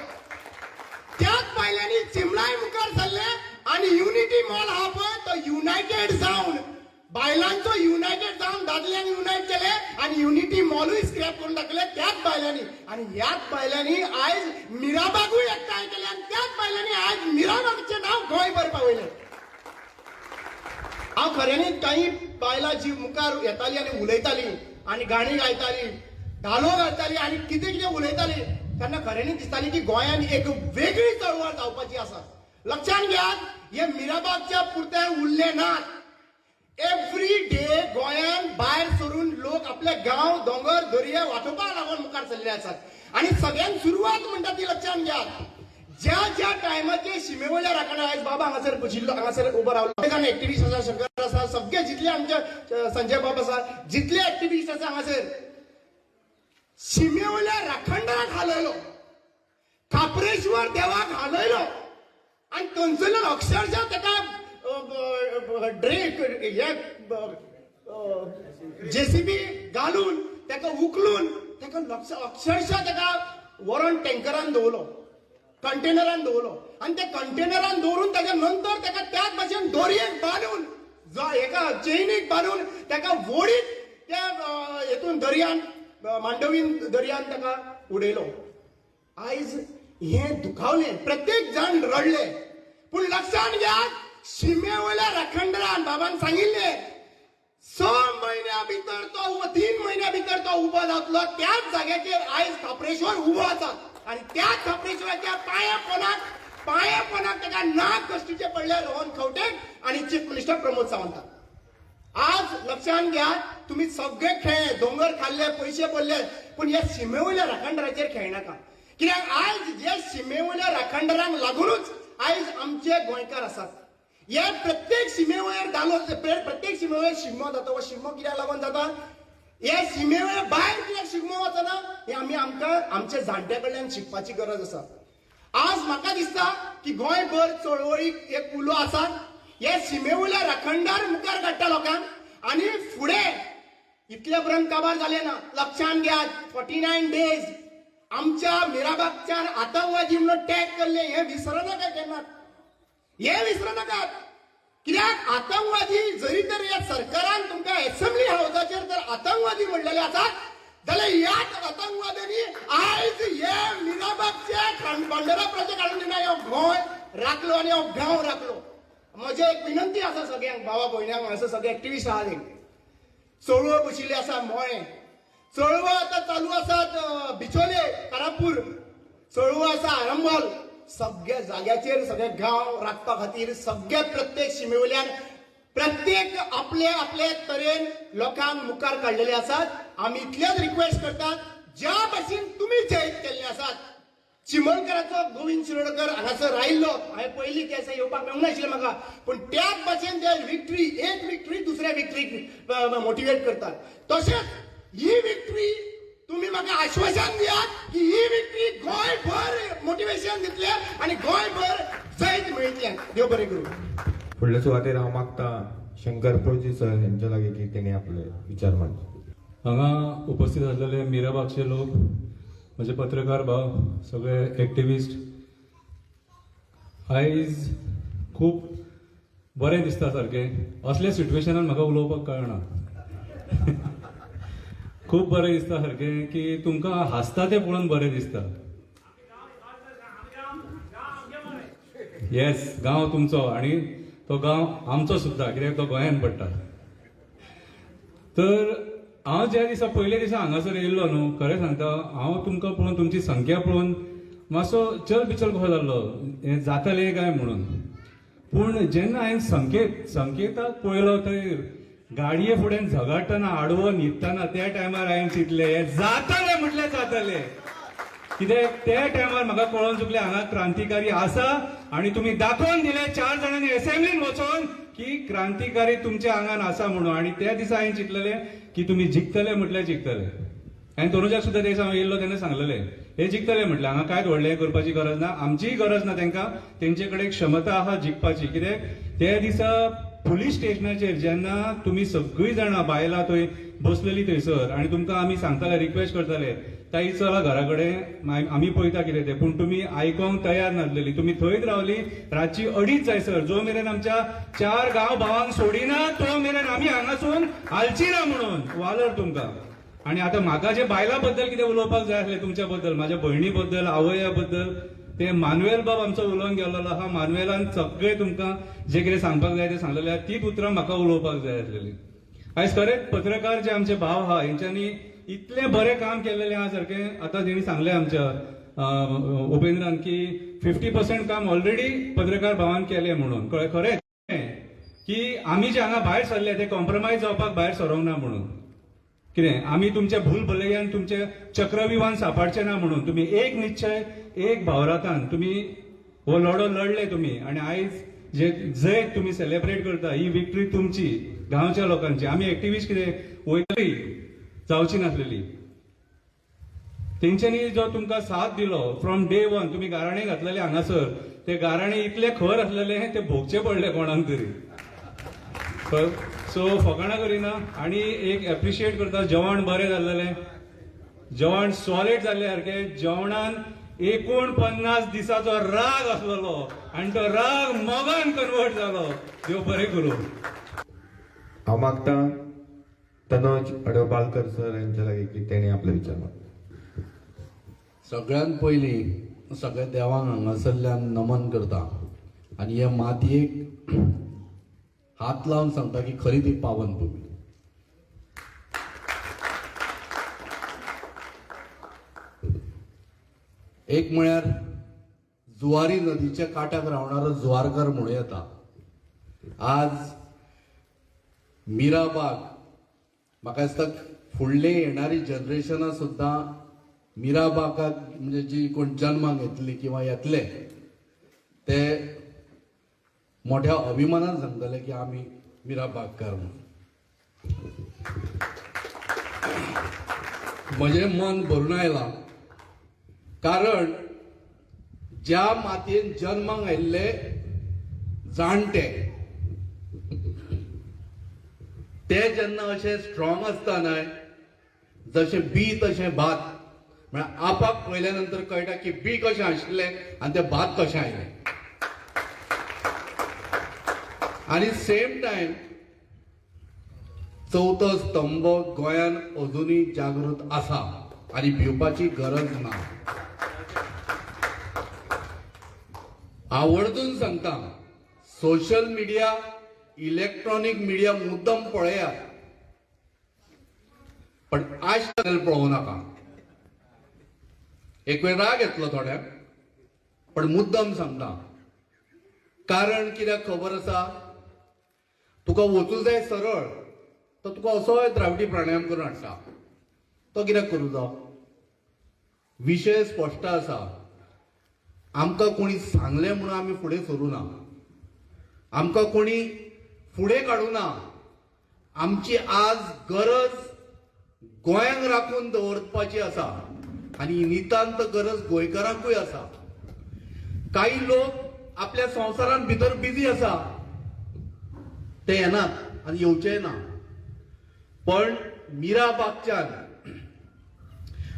त्याच बायलांनी चिमलाय मुखार सरले आनी युनिटी मॉल आहा पळय तो युनायटेड जावन बायलांचो युनायटेड जावन दादल्यांक युनायट केले आनी युनिटी मॉलूय स्क्रॅप करून दाखयले त्याच बायलांनी. आनी ह्याच बायलांनी आयज मिराबागूय एकठांय केले आनी त्याच बायलांनी आयज मिराबागचें नांव गोंयभर पावयलें. हांव खऱ्यांनीच काही बायलां जी मुखार येताली आनी उलयताली आनी गाणी गायताली, धालो घालताली आनी कितें कितें उलयताली तेन्ना खऱ्यांनीच दिसताली की गोंयांत एक वेगळी चळवळ जावपाची आसा. लक्षांत घेयात, हे मिराबागच्या पुरते उरले नात. एवरी डे गोंयांत भायर सरून लोक आपले गांव, दोंगर, दर्या वाटोवपाक लागून मुखार सरले आसात. आनी सगळ्यांत सुरवात म्हणटा ती लक्षांत घेयात, ज्या ज्या टायमाचेर शिमे वयल्या राखणदार आयज बाबा हांगासर बशिल्लो, हांगासर उबो रावलो, जाण एक्टिविस्ट आसा, शंकर आसा, सगळे जितले आमचे संजय बाब आसा, जितले एक्टिविस्ट आसा हांगासर, शिमे वयल्या राखणदाराक हालयलो, खापरेश्वर देवाक हालयलो आनी थंयसरल्यान अक्षरशः ताका ड्रेक हे जेसीबी घालून ताका उखलून ताका अक्षरशः ताका व्हरोन टँकरान दवरलो, कंटेनरान दवरलो आनी त्या कंटेनरान दवरून ताच्या नंतर ताका त्याच भाशेन दोरयेक बांदून, एका चेनीक बांदून ताका वोडीत त्या हेतून दर्यान, मांडवीन दर्यान ताका उडयलो. आयज हें दुखावलें, प्रत्येक जाण रडले, पूण लक्षांत घेयात, शिमे वयल्या राखणदारान बाबान सांगिल्लें 6 म्हयन्या भितर तो, 3 म्हयन्या भितर तो उबो जातलो. त्याच जाग्याचेर आयज खापरेश्वर उबो आसा आनी त्याच खापरेश्वराच्या पांया पोनाक ताका नाक कश्टीचे पडले रोहन खंवटेक आनी चीफ मिनिस्टर प्रमोद सावंताक. आज लक्षांत घ्या, तुम्ही सगळे खेळ दोंगर खाल्ले, पयशे पडले, पूण ह्या शिमे वयल्या राखणदाराचेर खेळनाका. कित्याक आयज जे शिमे वयल्या राखणदारांक लागूनच आयज आमचे गोंयकार आसात. हे प्रत्येक शिमे वयर धालो, प्रत्येक शिमे वयर शिगमो जाता. हो शिगमो कित्याक लागून जाता? हे शिमे वयर भायर कित्याक शिगमो वचना? हे आमी आमकां आमच्या जाणट्या कडल्यान शिकपाची गरज आसा. आज म्हाका दिसता की गोंयभर चळवळीक एक उलो आसा. हे शिमे वयल्या राखणदार मुखार काडटा लोकांक आनी फुडें इतले पर्यंत काबार जाले ना. लक्षांत घेयात, 49 डेज आमच्या मिराबागच्यान आतंकवादी म्हणून टॅग केल्ले, हे विसरू नाका केन्नाच, हे विसरू नाकात. कित्याक आतंकवादी जरी तर ह्या सरकारान तुमकां एसेंब्ली हावसाचेर जर आतंकवादी म्हणलेले आसात जाल्यार ह्याच आतंकवाद्यांनी आयज हे मिराबागचे भांडारा प्रोजेक्ट हाडून दिना. हो गोंय राखलो आनी हो गांव राखलो. म्हजे एक विनंती आसा सगळ्यांक भावा भयण्यांक, हांगासर सगळे एक्टिविस्ट आहा, चळवळ बशिल्ली आसा मोळे चळवळ आतां चालू आसात, बिचोले, कारापूर चळवळ आसा, आरंबोल सगळ्या जाग्याचेर सगळे गांव राखपा खातीर सगळ्या प्रत्येक शिमे वयल्यान प्रत्येक आपले आपले तरेन लोकांक मुखार काडलेले आसात. आमी इतलेच रिक्वेस्ट करतात, ज्या भशेन तुमी जैत केल्ले आसात, चिमणकराचो गोविंद शिरोडकर हांगासर आयिल्लो, हांवें पयली केस येवपाक मेळूंक नाशिल्लें म्हाका, पूण त्याच भशेन ते विक्ट्री, एक विक्ट्री दुसऱ्या विक्ट्रीक मोटिवेट करतात. तशेंच ही विक्ट्री तुम्ही म्हाका आश्वासन दियात की ही विक्ट्री गोंयभर मोटिवेशन दितले आनी गोंयभर जैत मेळटलें. देव बरें करूं. फुडल्या सुवातेर हांव मागता शंकर पोळजी सर हेंच्या लागीं की तेणी आपले विचार मांडचे. हांगा उपस्थित आसलेले मिराबागचे लोक, म्हजे पत्रकार भाव, सगळे एक्टिविस्ट, आयज खूब बरें दिसता सारकें. असल्या सिट्युएशनान म्हाका उलोवपाक कळना. खूब बरें दिसता सारकें की तुमकां हांसता तें पळोवन बरें दिसता. येस, गांव तुमचो आनी तो गांव आमचो सुद्दां, कित्याक तो गोंयान पडटा. तर हांव ज्या दिसा पयल्या दिसा हांगासर येयल्लो न्हू, खरें सांगता, हांव तुमकां पळोवन, तुमची संख्या पळोवन मातसो चल बिचल कसो जाल्लो, हें जातलें काय म्हणून. पूण जेन्ना हांवें संकेताक पळयलो, थंय गाडये फुडें झगडटना, आडवो न्हिदतना, त्या टायमार हांवें चिंतलें हें जातलें म्हटल्यार जातलें. कित्याक त्या टायमार म्हाका कळोन चुकलें हांगा क्रांतिकारी आसा आनी तुमी दाखोवन दिले 4 जाणांनी असेंब्लीन वचोन की क्रांतिकारी तुमच्या आंगान आसा म्हणून. आनी त्या दिसा हांवें चिंतलेलें की तुमी जिखतले म्हटल्यार जिखतले. आनी तनुजाक सुद्दां त्या दिसा हांव येयल्लो तेन्ना सांगलेलें हे जिखतले म्हटल्यार हांगा कांयच व्हडलें करपाची गरज ना, आमचीय गरज ना, तांकां तेंचे कडेन क्षमता आहा जिखपाची. कित्याक त्या दिसा पुलीस स्टेशनाचेर जेन्ना तुमी सगळीं जाणां बायलां थंय बसलेली थंयसर आनी तुमकां आमी सांगताले, रिक्वेस्ट करताले, ताई चला घरा कडेन, आमी पळयता कितें तें, पूण तुमी आयकोंक तयार नासलेली. तुमी थंयच रावली रातची 2:30 जायसर, जो मेरेन आमच्या 4 गांव भावांक सोडिना तो मेरेन आमी हांगासून हालची ना म्हणून वालोर तुमकां. आनी आतां म्हाका जे बायलां बद्दल कितें उलोवपाक जाय आसलें तुमच्या बद्दल, म्हाज्या भयणी बद्दल, आवया बद्दल, ते मानुएल बाब आमचो उलोवन गेल्लो आहा. मानुएलान सगळें तुमकां जे कितें सांगपाक जाय तें सांगलेलें आहा, तीच उतरां म्हाका उलोवपाक जाय आसलेली. आयज खरेंच पत्रकार जे आमचे भाव आहा हेंच्यांनी इतलें बरें काम केल्लेलें आहा सारकें. आतां तेणी सांगलें आमच्या उपेंद्रान की 50% काम ऑलरेडी पत्रकार भावान केलें म्हणून. कळ्ळें खरें की आमी जे हांगा भायर सरले ते कॉम्प्रोमायज जावपाक भायर सरोंक ना म्हणून. कितें आमी तुमच्या भूल भुलयान तुमचे चक्रव्यूहान सापडचे ना म्हणून तुमी एक निश्चय, एक भावरातान तुमी हो लढो लढले तुमी. आनी आयज जे जैत तुमी सेलेब्रेट करता ही विक्ट्री तुमची, गांवच्या लोकांची. आमी एक्टिविस्ट कितें वयतली जावची नासलेली. तेंच्यांनी जो तुमकां साथ दिलो फ्रॉम डे वन, तुमी गाराणे घातलेले हांगासर, ते गाराणे इतले खर आसलेले ते भोगचे पडले कोणाक तरी. सो फकाणां करिना आनी एक एप्रिशिएट करता, जेवण बरें जाल्लेलें, जेवण सॉलिड जाल्ले सारकें. जेवणान 49 दिसाचो राग आसलेलो आनी तो राग मोगान कन्वर्ट जालो. देव बरें करूं. हांव मागता तनोज अडोबालकर सर हेंच्या लागीं की तेणी आपले विचार मांडचे. सगळ्यांत पयलीं सगळ्या देवांक हांगासरल्यान नमन करता आनी हे मातयेक हात लावन सांगता की खरी ती पावन भूमी. एक म्हळ्यार जुवारी नदीच्या काठाक रावणारो जुवारकर म्हणूं येता. आज मिराबाग म्हाका दिसता फुडले येणारी जनरेशनां सुद्दां मिराबागाक म्हणजे जी कोण जन्माक येतली किंवा येतले ते मोठ्या अभिमानान सांगतले की आमी मिराबागकार म्हणून. म्हजें मन भरून आयलां, कारण ज्या मातयेन जन्माक आयिल्ले जाणटे ते जेन्ना अशे स्ट्रॉंग आसता न्हय, जशें बी तशें भात, म्हळ्यार आपाक पळयल्या नंतर कळटा की बी कशें आशिल्लें आनी तें भात कशें आयलें. आनी सेम टायम चवथो स्तंभ गोंयान अजुनूय जागृत आसा आनी भिवपाची गरज ना. आवर्जून सांगता, सोशल मिडिया, इलेक्ट्रॉनिक मिडिया मुद्दम पळयात, पण आज चॅनल पळोवं नाका. एक वेळ राग येतलो थोड्यांक, पण मुद्दम सांगता, कारण कित्याक खबर आसा, तुका वचूं जाय सरळ तर तुका असोय द्रावडी प्राणायाम करून हाडटा, तो कित्याक करूं जावो? विशय स्पश्ट आसा, आमकां कोणी सांगलें म्हणून आमी फुडें सरूं ना, आमकां कोणी फुडें काडूं ना. आमची आज गरज गोंयांक राखून दवरपाची आसा आनी नितांत गरज गोंयकारांकूय आसा. काही लोक आपल्या संवसारांत भितर बिजी आसा, ते येनात आनी येवचेय ना. पण मीरा बागच्यान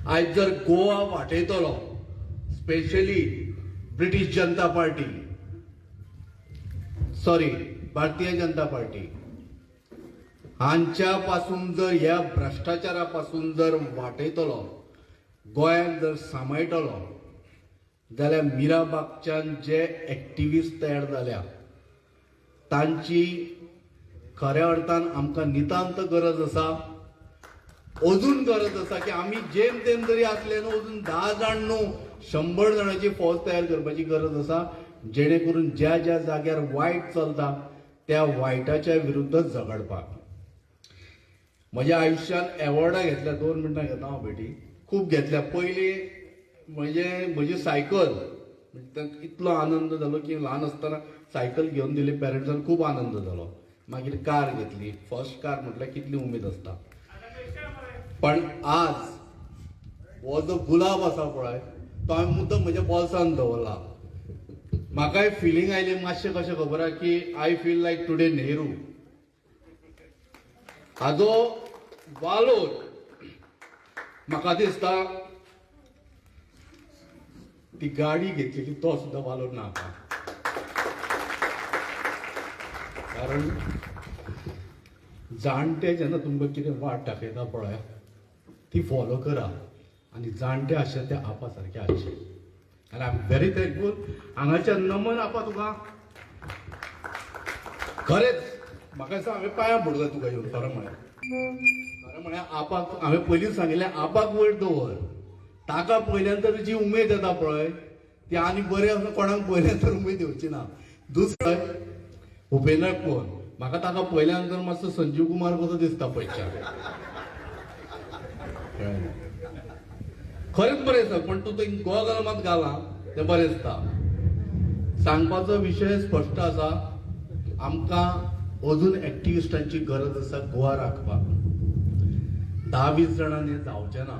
आयज जर Goa वाटयतलो, specially British Janata party, sorry Bharatiya Janata party हांच्या पासून जर ह्या भ्रश्टाचारा पासून जर वाटयतलो, गोंयांत जर सांबाळटलो जाल्यार मीरा बागच्यान जे एक्टिविस्ट तयार जाल्या तांची खऱ्या अर्थान आमकां नितांत गरज आसा. अजून गरज आसा की आमी जेम तेम जरी आसले न्हू, अजून 10 जाण न्हू 100 जाणांची फौज तयार करपाची गरज आसा, जेणे करून ज्या ज्या जाग्यार वायट चलता त्या वायटाच्या विरुद्ध झगडपाक. म्हज्या आयुश्यान एवॉर्डां घेतल्या, 2 मिनटां घेता हांव बेटी, खूब घेतल्या. पयली म्हणजे म्हजी सायकल, इतलो आनंद जालो की ल्हान आसतना सायकल घेवन दिली पेरंट्सान, खूब आनंद जालो. मागीर कार घेतली, फर्स्ट कार म्हटल्यार कितली उमेद आसता. पण आज हो जो गुलाब आसा पळय तो हांवें मुद्दम म्हज्या बोल्सान दवरला. म्हाकाय फिलींग आयली मातशें कशें खबर आसा की I feel like today Nehru. हाजो वालोर म्हाका दिसता ती गाडी घेतलेली तो सुद्दां वालोर ना आतां, कारण जाणटे जेन्ना तुमकां कितें वाट दाखयता पळय ती फॉलो करा आनी जाणटे आसचे ते आपा सारके आसचे. आनी I am very thankful. हांगाच्या नमन आपा तुका, खरेंच म्हाका दिसता हांवें पांयां पडूं तुका येवन. खरें म्हळ्यार, खरें म्हळ्यार आपाक हांवें पयलींच सांगिल्लें, आपाक वयर दवर, ताका पयल्यान तर जी उमेद येता पळय ती आनी बरें आसा, कोणाक पयल्यान तर उमेद येवची ना. दुसरें उपेंद्र कोण, म्हाका ताका पयल्यान तर मातसो संजीव कुमार कसो दिसता पयच्या, खरेंच बरें आसा. पण तूं थंय गोगल मात घाला तें बरें दिसता. सांगपाचो विशय स्पश्ट आसा, आमकां अजून एक्टिविस्टांची गरज आसा गोवा राखपाक. 10-20 जाणांनी जावचें ना.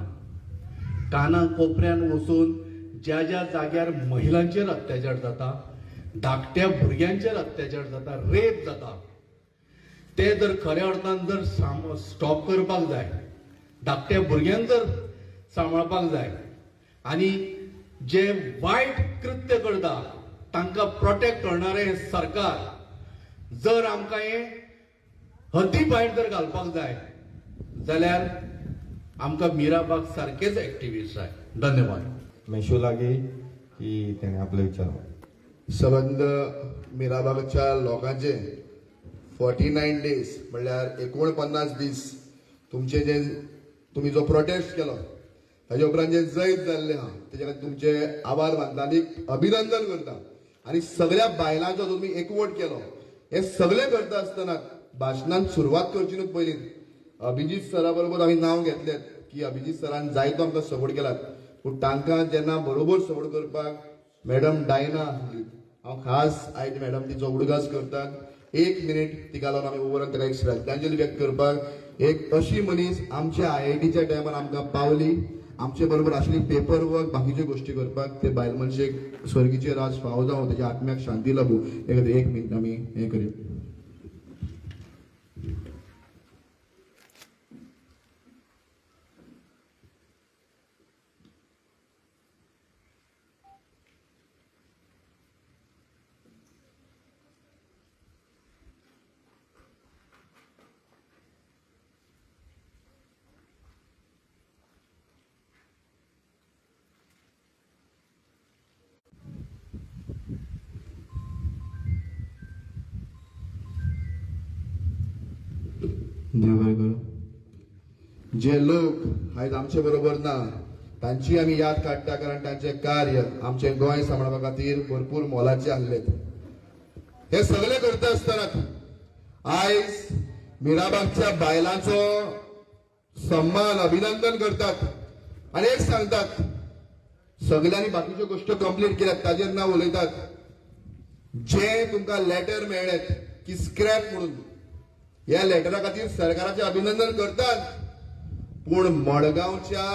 काना कोपऱ्यान वचून ज्या ज्या जाग्यार महिलांचेर अत्याचार जाता, धाकट्या भुरग्यांचेर अत्याचार जाता, रेप जाता, ते जर खऱ्या अर्थान जर स्टॉप करपाक जाय, धाकट्या भुरग्यांक जर सांबाळपाक जाय आनी जे वायट कृत्य करता तांकां प्रोटेक्ट करणारें सरकार जर आमकां हें हद्दी भायर जर घालपाक जाय जाल्यार आमकां मीराबाग सारकेच एक्टिविस्ट जाय. धन्यवाद. मेशू लागी की तेणें आपले विचार सबंद मिराबागच्या लोकांचे 49 डेज म्हणल्यार 49 दीस तुमचे जे तुमी जो प्रोटेस्ट केलो ताजे उपरांत जे जैत जाल्लें आहा तेजे खातीर तुमचे आभार मानता आनी अभिनंदन करता. आनी सगळ्या बायलांचो तुमी एकवट केलो, हे सगळे करता आसतना भाशणान सुरवात करची न्हू पयलीं अभिजीत सरा बरोबर आमी नांव घेतलें की अभिजीत सरान जायतो आमकां सपोर्ट केलात, पूण तांकां जेन्ना बरोबर सपोर्ट करपाक मॅडम डायना आसली, हांव खास आयज मॅडम तिचो उडगास करतात. 1 मिनीट तिका लागून आमी उबो ताका एक श्रद्धांजली व्यक्त करपाक. एक अशी मनीस आमच्या IITच्या टायमार आमकां पावली, आमचे बरोबर आसली पेपर वर्क बाकीच्यो गोश्टी करपाक. ते बायल मनशेक स्वर्गीचे राज फावो जावं, तेच्या आत्म्याक शांती लाभूं, हे खातीर 1 मिनीट आमी हें करूया. देव बरें करूं. जे लोक आयज आमचे बरोबर ना तांची आमी याद काडटा, कारण तांचें कार्य आमचें गोंय सांबाळपा खातीर भरपूर मोलाचें आसलें. हे सगळे करता आसतना आयज मिराबागच्या बायलांचो सन्मान, अभिनंदन करतात आनी एक सांगतात, सगळ्यांनी बाकीच्यो गोश्टी कंप्लीट केल्यात ताजेर ना उलयतात. जे तुमकां लेटर मेळ्ळेत की स्क्रॅप म्हणून, ह्या लेटरा खातीर सरकाराचें अभिनंदन करतात, पूण मडगांवच्या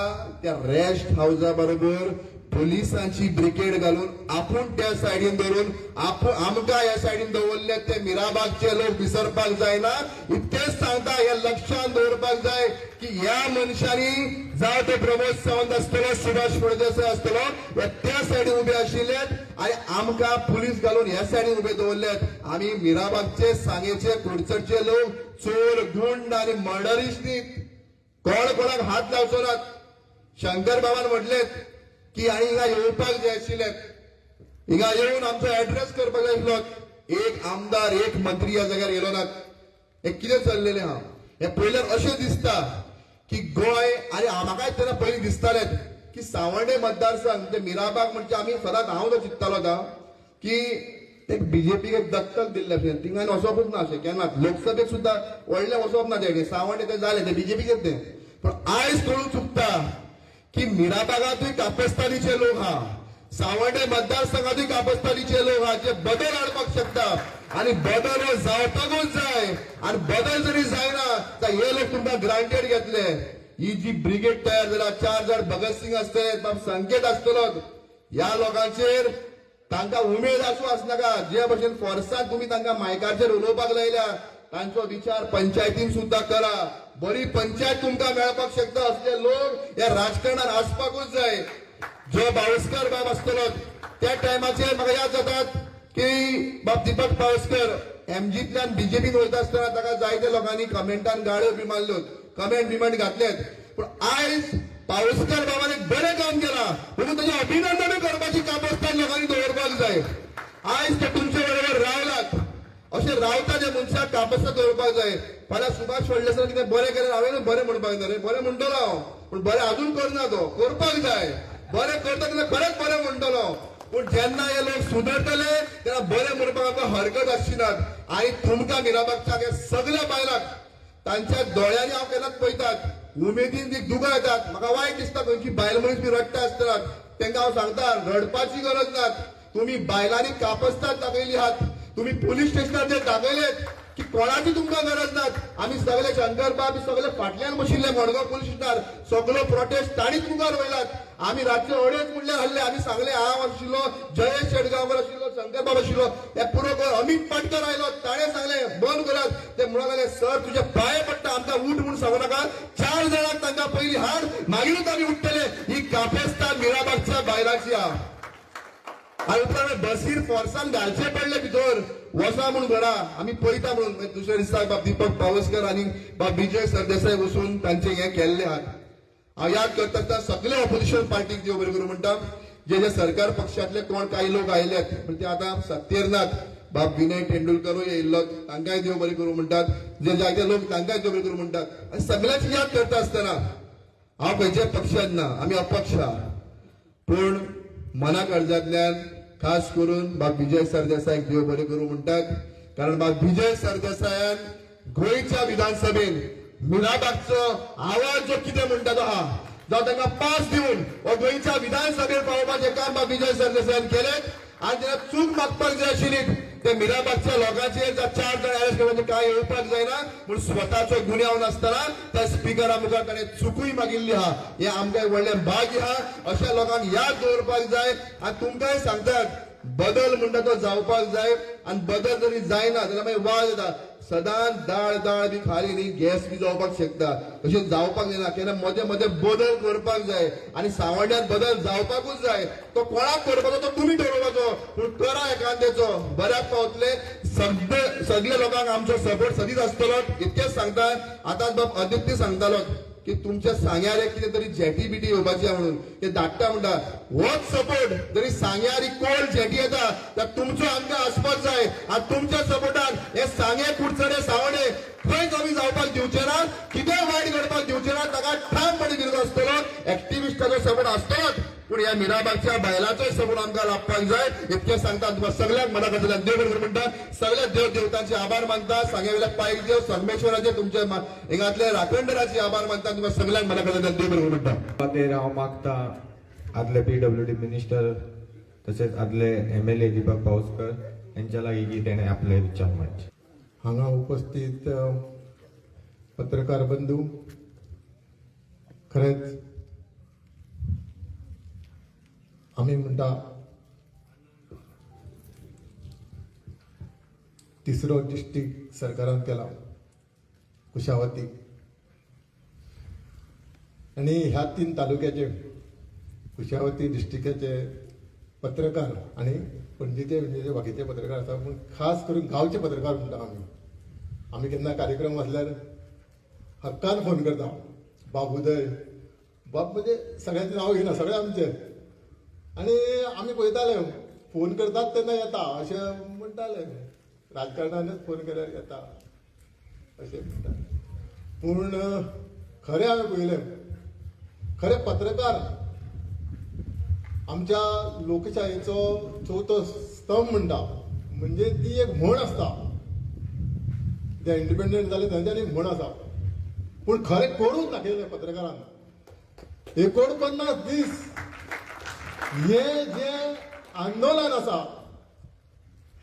त्या रेस्ट हावजा बरोबर पोलिसांची ब्रिगेड घालून आपूण त्या सायडीन धरून आपूण आमकां ह्या सायडीन दवरले ते मिराबागचे लोक विसरपाक जायना. इतकेंच सांगता, हे लक्षात दवरपाक जाय की ह्या मनशांनी, जावं ते प्रमोद सावंत आसतलो, सुभाष फळदेसाय आसतलो, हे त्या सायडीन उबे आशिल्ले आनी आमकां पुलीस घालून ह्या सायडीन उबे दवरल्यात. आमी मिराबागचे, सांगेचे, कुडचडचे लोक चोर, गुंड आनी मर्डरिस्ट न्ही. कोण कोणाक हात लावचो नात. शंकर बाबान म्हटलेत की आनी हिंगा येवपाक जाय आशिल्ले, हिंगा येवन आमचो एड्रेस करपाक जाय आशिल्लो. एक आमदार, एक मंत्री ह्या जाग्यार येयलो नात. हे कितें चल्लेलें आहा हें पळयल्यार अशें दिसता की गोंय, आनी म्हाकाय तेन्ना पयलीं दिसतालें की सावंर्डे मतदारसंघ म्हणजे मिराबाग म्हणजे आमी सदांच, हांव जो चिंत्तालो आतां की ते बीजेपीक एक दत्तक दिल्लें अशें, थिंगा आनी वचपूच ना अशें केन्नाच. लोकसभेक सुद्दां व्हडलें वचप ना तेणे, सावंर्डे तें जालें तें बीजेपीचें तें. पण आयज कळूंक चुकता की मिराबागांतूय कापस्तानीचे लोक आहा, सावंर्डे मतदारसंघातूय कापस्तानीचे लोक आहा जे बदल हाडपाक शकता आनी बदल हो जावपाकूच जाय. आनी बदल जरी जायना जाल्यार हे लोक तुमकां ग्रांटेड घेतले. ही जी ब्रिगेड तयार जाल्या, चार जाण भगतसिंग आसतले, बाब संकेत आसतलो, ह्या लोकांचेर तांकां उमेद आसूं आसनाका, जे भशेन फोर्सान तुमी तांकां मायकाचेर उलोवपाक लायल्या, तांचो विचार पंचायतीन सुद्दां करा. बरी पंचायत तुमकां मेळपाक शकता. असले लोक ह्या राजकारणात आसपाकूच जाय. जो बावस्कर बाब आसतलो त्या टायमाचेर म्हाका याद जातात की बाब दीपक पावस्कर एमजींतल्यान बीजेपीन वयता आसतना ताका जायते लोकांनी कमेंटान गाळ्यो बी मारल्यो, कमेंट बिमेंट घातलेत. पूण आयज पावस्कर बाबान एक बरें काम केलां म्हणून ताचें अभिनंदनूय करपाची कापस्तान लोकांनी दवरपाक जाय. आयज ते तुमचे बरोबर रावलात, अशें रावता ते मनशाक कापस्तान दवरपाक जाय. फाल्यां सुभाष फळदेसायान कितें बरें केलें, हांवें बरें म्हणपाक जाय रे, बरें म्हणटलो हांव, पूण बरें अजून करना, तो करपाक जाय. बरें करता तेन्ना खरेंच बरें म्हणटलो, पूण जेन्ना हे लोक सुदरतले तेन्ना बरें म्हणपाक आमकां हरकत आसची नात. आनी तुमकां मिराबागच्या सगल्या बायलांक तांच्या दोळ्यांनी हांव केन्नाच पळयतात, उमेदीन ती दुकां येतात. म्हाका वायट दिसता खंयची बायल मनीस बी रडटा आसतना, तांकां हांव सांगता रडपाची गरज ना. तुमी बायलांनी कापस्ताद दाखयली आहात, तुमी पोलीस स्टेशनार दाखयलेत की कोणाची तुमकां गरज ना. आमी सगळे, शंकर बाब सगळे फाटल्यान बशिल्ले मडगांव पोलीस स्टेशनार, सगळो प्रोटेस्ट ताणीच मुखार वयलात. आमी रातचे 2:30 म्हणल्यार हल्ले, आमी सांगले, हांव आशिल्लो, जयेश शेटगांवकर आशिल्लो, शंकर बाब आशिल्लो, हे पुरो अमित पाटकर आयलो, ताणें सांगलें बंद करात. ते म्हणूंक लागले, सर तुजे पांये पडटा, आमकां उठ म्हूण सांगू नाका, 4 जाणांक तांकां पयलीं हाड, मागीरूच आमी उठतले. ही कापेस्तान मिराबागच्या बायलांची आहा. आनी उपरांत बसीर फोर्सान घालचे पडले भितर, वसा म्हूण घरा आमी पळयता म्हणून. मागीर दुसऱ्या दिसा बाब दीपक पावसकर आनी बाब विजय सरदेसाय वचून तांचे हें केल्लें आहात. हांव याद करता आसतना सगळे ऑपोजिशन पार्टीक देव बरें करूं म्हणटा. जे जे सरकार पक्षांतले कोण कांय लोक आयल्यात पण ते आतां सत्तेर नात. बाब विनय तेंडुलकरूय येयल्लो, तांकांय देव बरें करूं म्हणटात. जे जायते लोक तांकांय देव बरें करूं म्हणटात. आनी सगळ्यांची याद करता आसतना हांव खंयच्याय पक्षांत ना, आमी अपक्ष आहा, पूण मना काळजांतल्यान खास करून बाब विजय सरदेसायक देव बरें करूं म्हणटात. कारण बाब विजय सरदेसायान गोंयच्या विधानसभेन मिराबागचो आवाज जो कितें म्हणटा तो आहा, जावं तांकां पास दिवन हो गोंयच्या विधानसभेर पावोवपाचें काम बाब विजय सरदेसायान केलें. आनी जेन्ना चूक मागपाक जाय आशिल्ली ते मिराबागच्या लोकांचेर 4 जाण अरेस्ट करपाचें कांय येवपाक जायना म्हूण स्वताचो गुन्यांव नासतना त्या स्पिकरा मुखार ताणें चुकूय मागिल्ली आहा. हें आमकां एक व्हडलें भाग्य आहा. अशा लोकांक याद दवरपाक जाय. आनी तुमकांय सांगतात, बदल म्हणटा तो जावपाक जाय. आनी बदल जरी जायना जाल्यार मागीर वाद येता. सदांच दाळ दाळ बी खाली न्ही, गॅस बी जावपाक शकता. तशें जावपाक जायना. केन्ना मदें मदें बदल करपाक जाय आनी सावड्ड्यान बदल जावपाकूच जाय. तो कोणाक करपाचो तो तुमी ठरोवपाचो, पूण करा एकांद्याचो बऱ्याक पावतले. सगळे सगळे लोकांक आमचो सपोर्ट सदीच आसतलो, इतकेंच सांगता. आतां बाब अदित्य सांगतालो की तुमच्या सांग्यार एक कितें तरी जेटी बिटी येवपाची आहा म्हणून ते धाडटा म्हणटा. होच सपोर्ट जरी सांग्यार ही कोल जेटी येता तर तुमचो आमकां आसपाक जाय आनी तुमच्या सपोर्टान हे सांगे, कुडचडे, सावडे खंय कमी जावपाक दिवचे ना, कितें वायट घडपाक दिवचे ना, ताका ठामपणे विरोध आसतलो. एक्टिविस्टाचो सपोर्ट आसतलोच, पूण ह्या मिराबागच्या बायलांचोय सपोर्ट आमकां लाभपाक जाय इतकें सांगता. तुमकां सगळ्यांक मना कडल्यान देव बरें करूं म्हणटा. सगळ्या देव देवतांचे आभार मानता. सांगेवेल्या पायक देव संगमेश्वराचे, तुमचे हिंगातले राखणदाराचे आभार मानता. तुमकां सगळ्यांक मना कडल्यान देव बरें करूं म्हणटा. खातीर हांव मागता आदले पीडब्ल्यूडी मिनिस्टर तशेंच आदले एमएलए दीपक पावसकर यांच्या लागीं की तेणें आपले विचार मांडचे. हांगा उपस्थित पत्रकार बंधू, खरेंच आमी म्हणटा तिसरो डिस्ट्रिक्ट सरकारान केला कुशावती, आनी ह्या 3 तालुक्याचे कुशावती डिस्ट्रिक्टाचे पत्रकार आनी पणजीचे म्हणजे बाकीचे पत्रकार आसा, पूण खास करून गांवचे पत्रकार म्हणटा आमी. आमी केन्ना कार्यक्रम आसल्यार हक्कान फोन करता, बाब उदय बाब, म्हणजे सगळ्यांचें नांव घेयना, सगळे आमचे. आनी आमी पळयताले फोन करतात तेन्ना येता अशें म्हणटाले, राजकारणानच फोन केल्यार येता अशें म्हणटाले. पूण खरें हांवें पळयलें, खरें पत्रकार आमच्या लोकशायेचो चवथो स्तंभ म्हणटा, म्हणजे ती एक म्हण आसता. ते इंडिपेंडंट जाले तेंच्यांनी एक म्हण आसा, पूण खरें करून दाखयलें पत्रकारान. 49 दीस हे जे आंदोलन आसा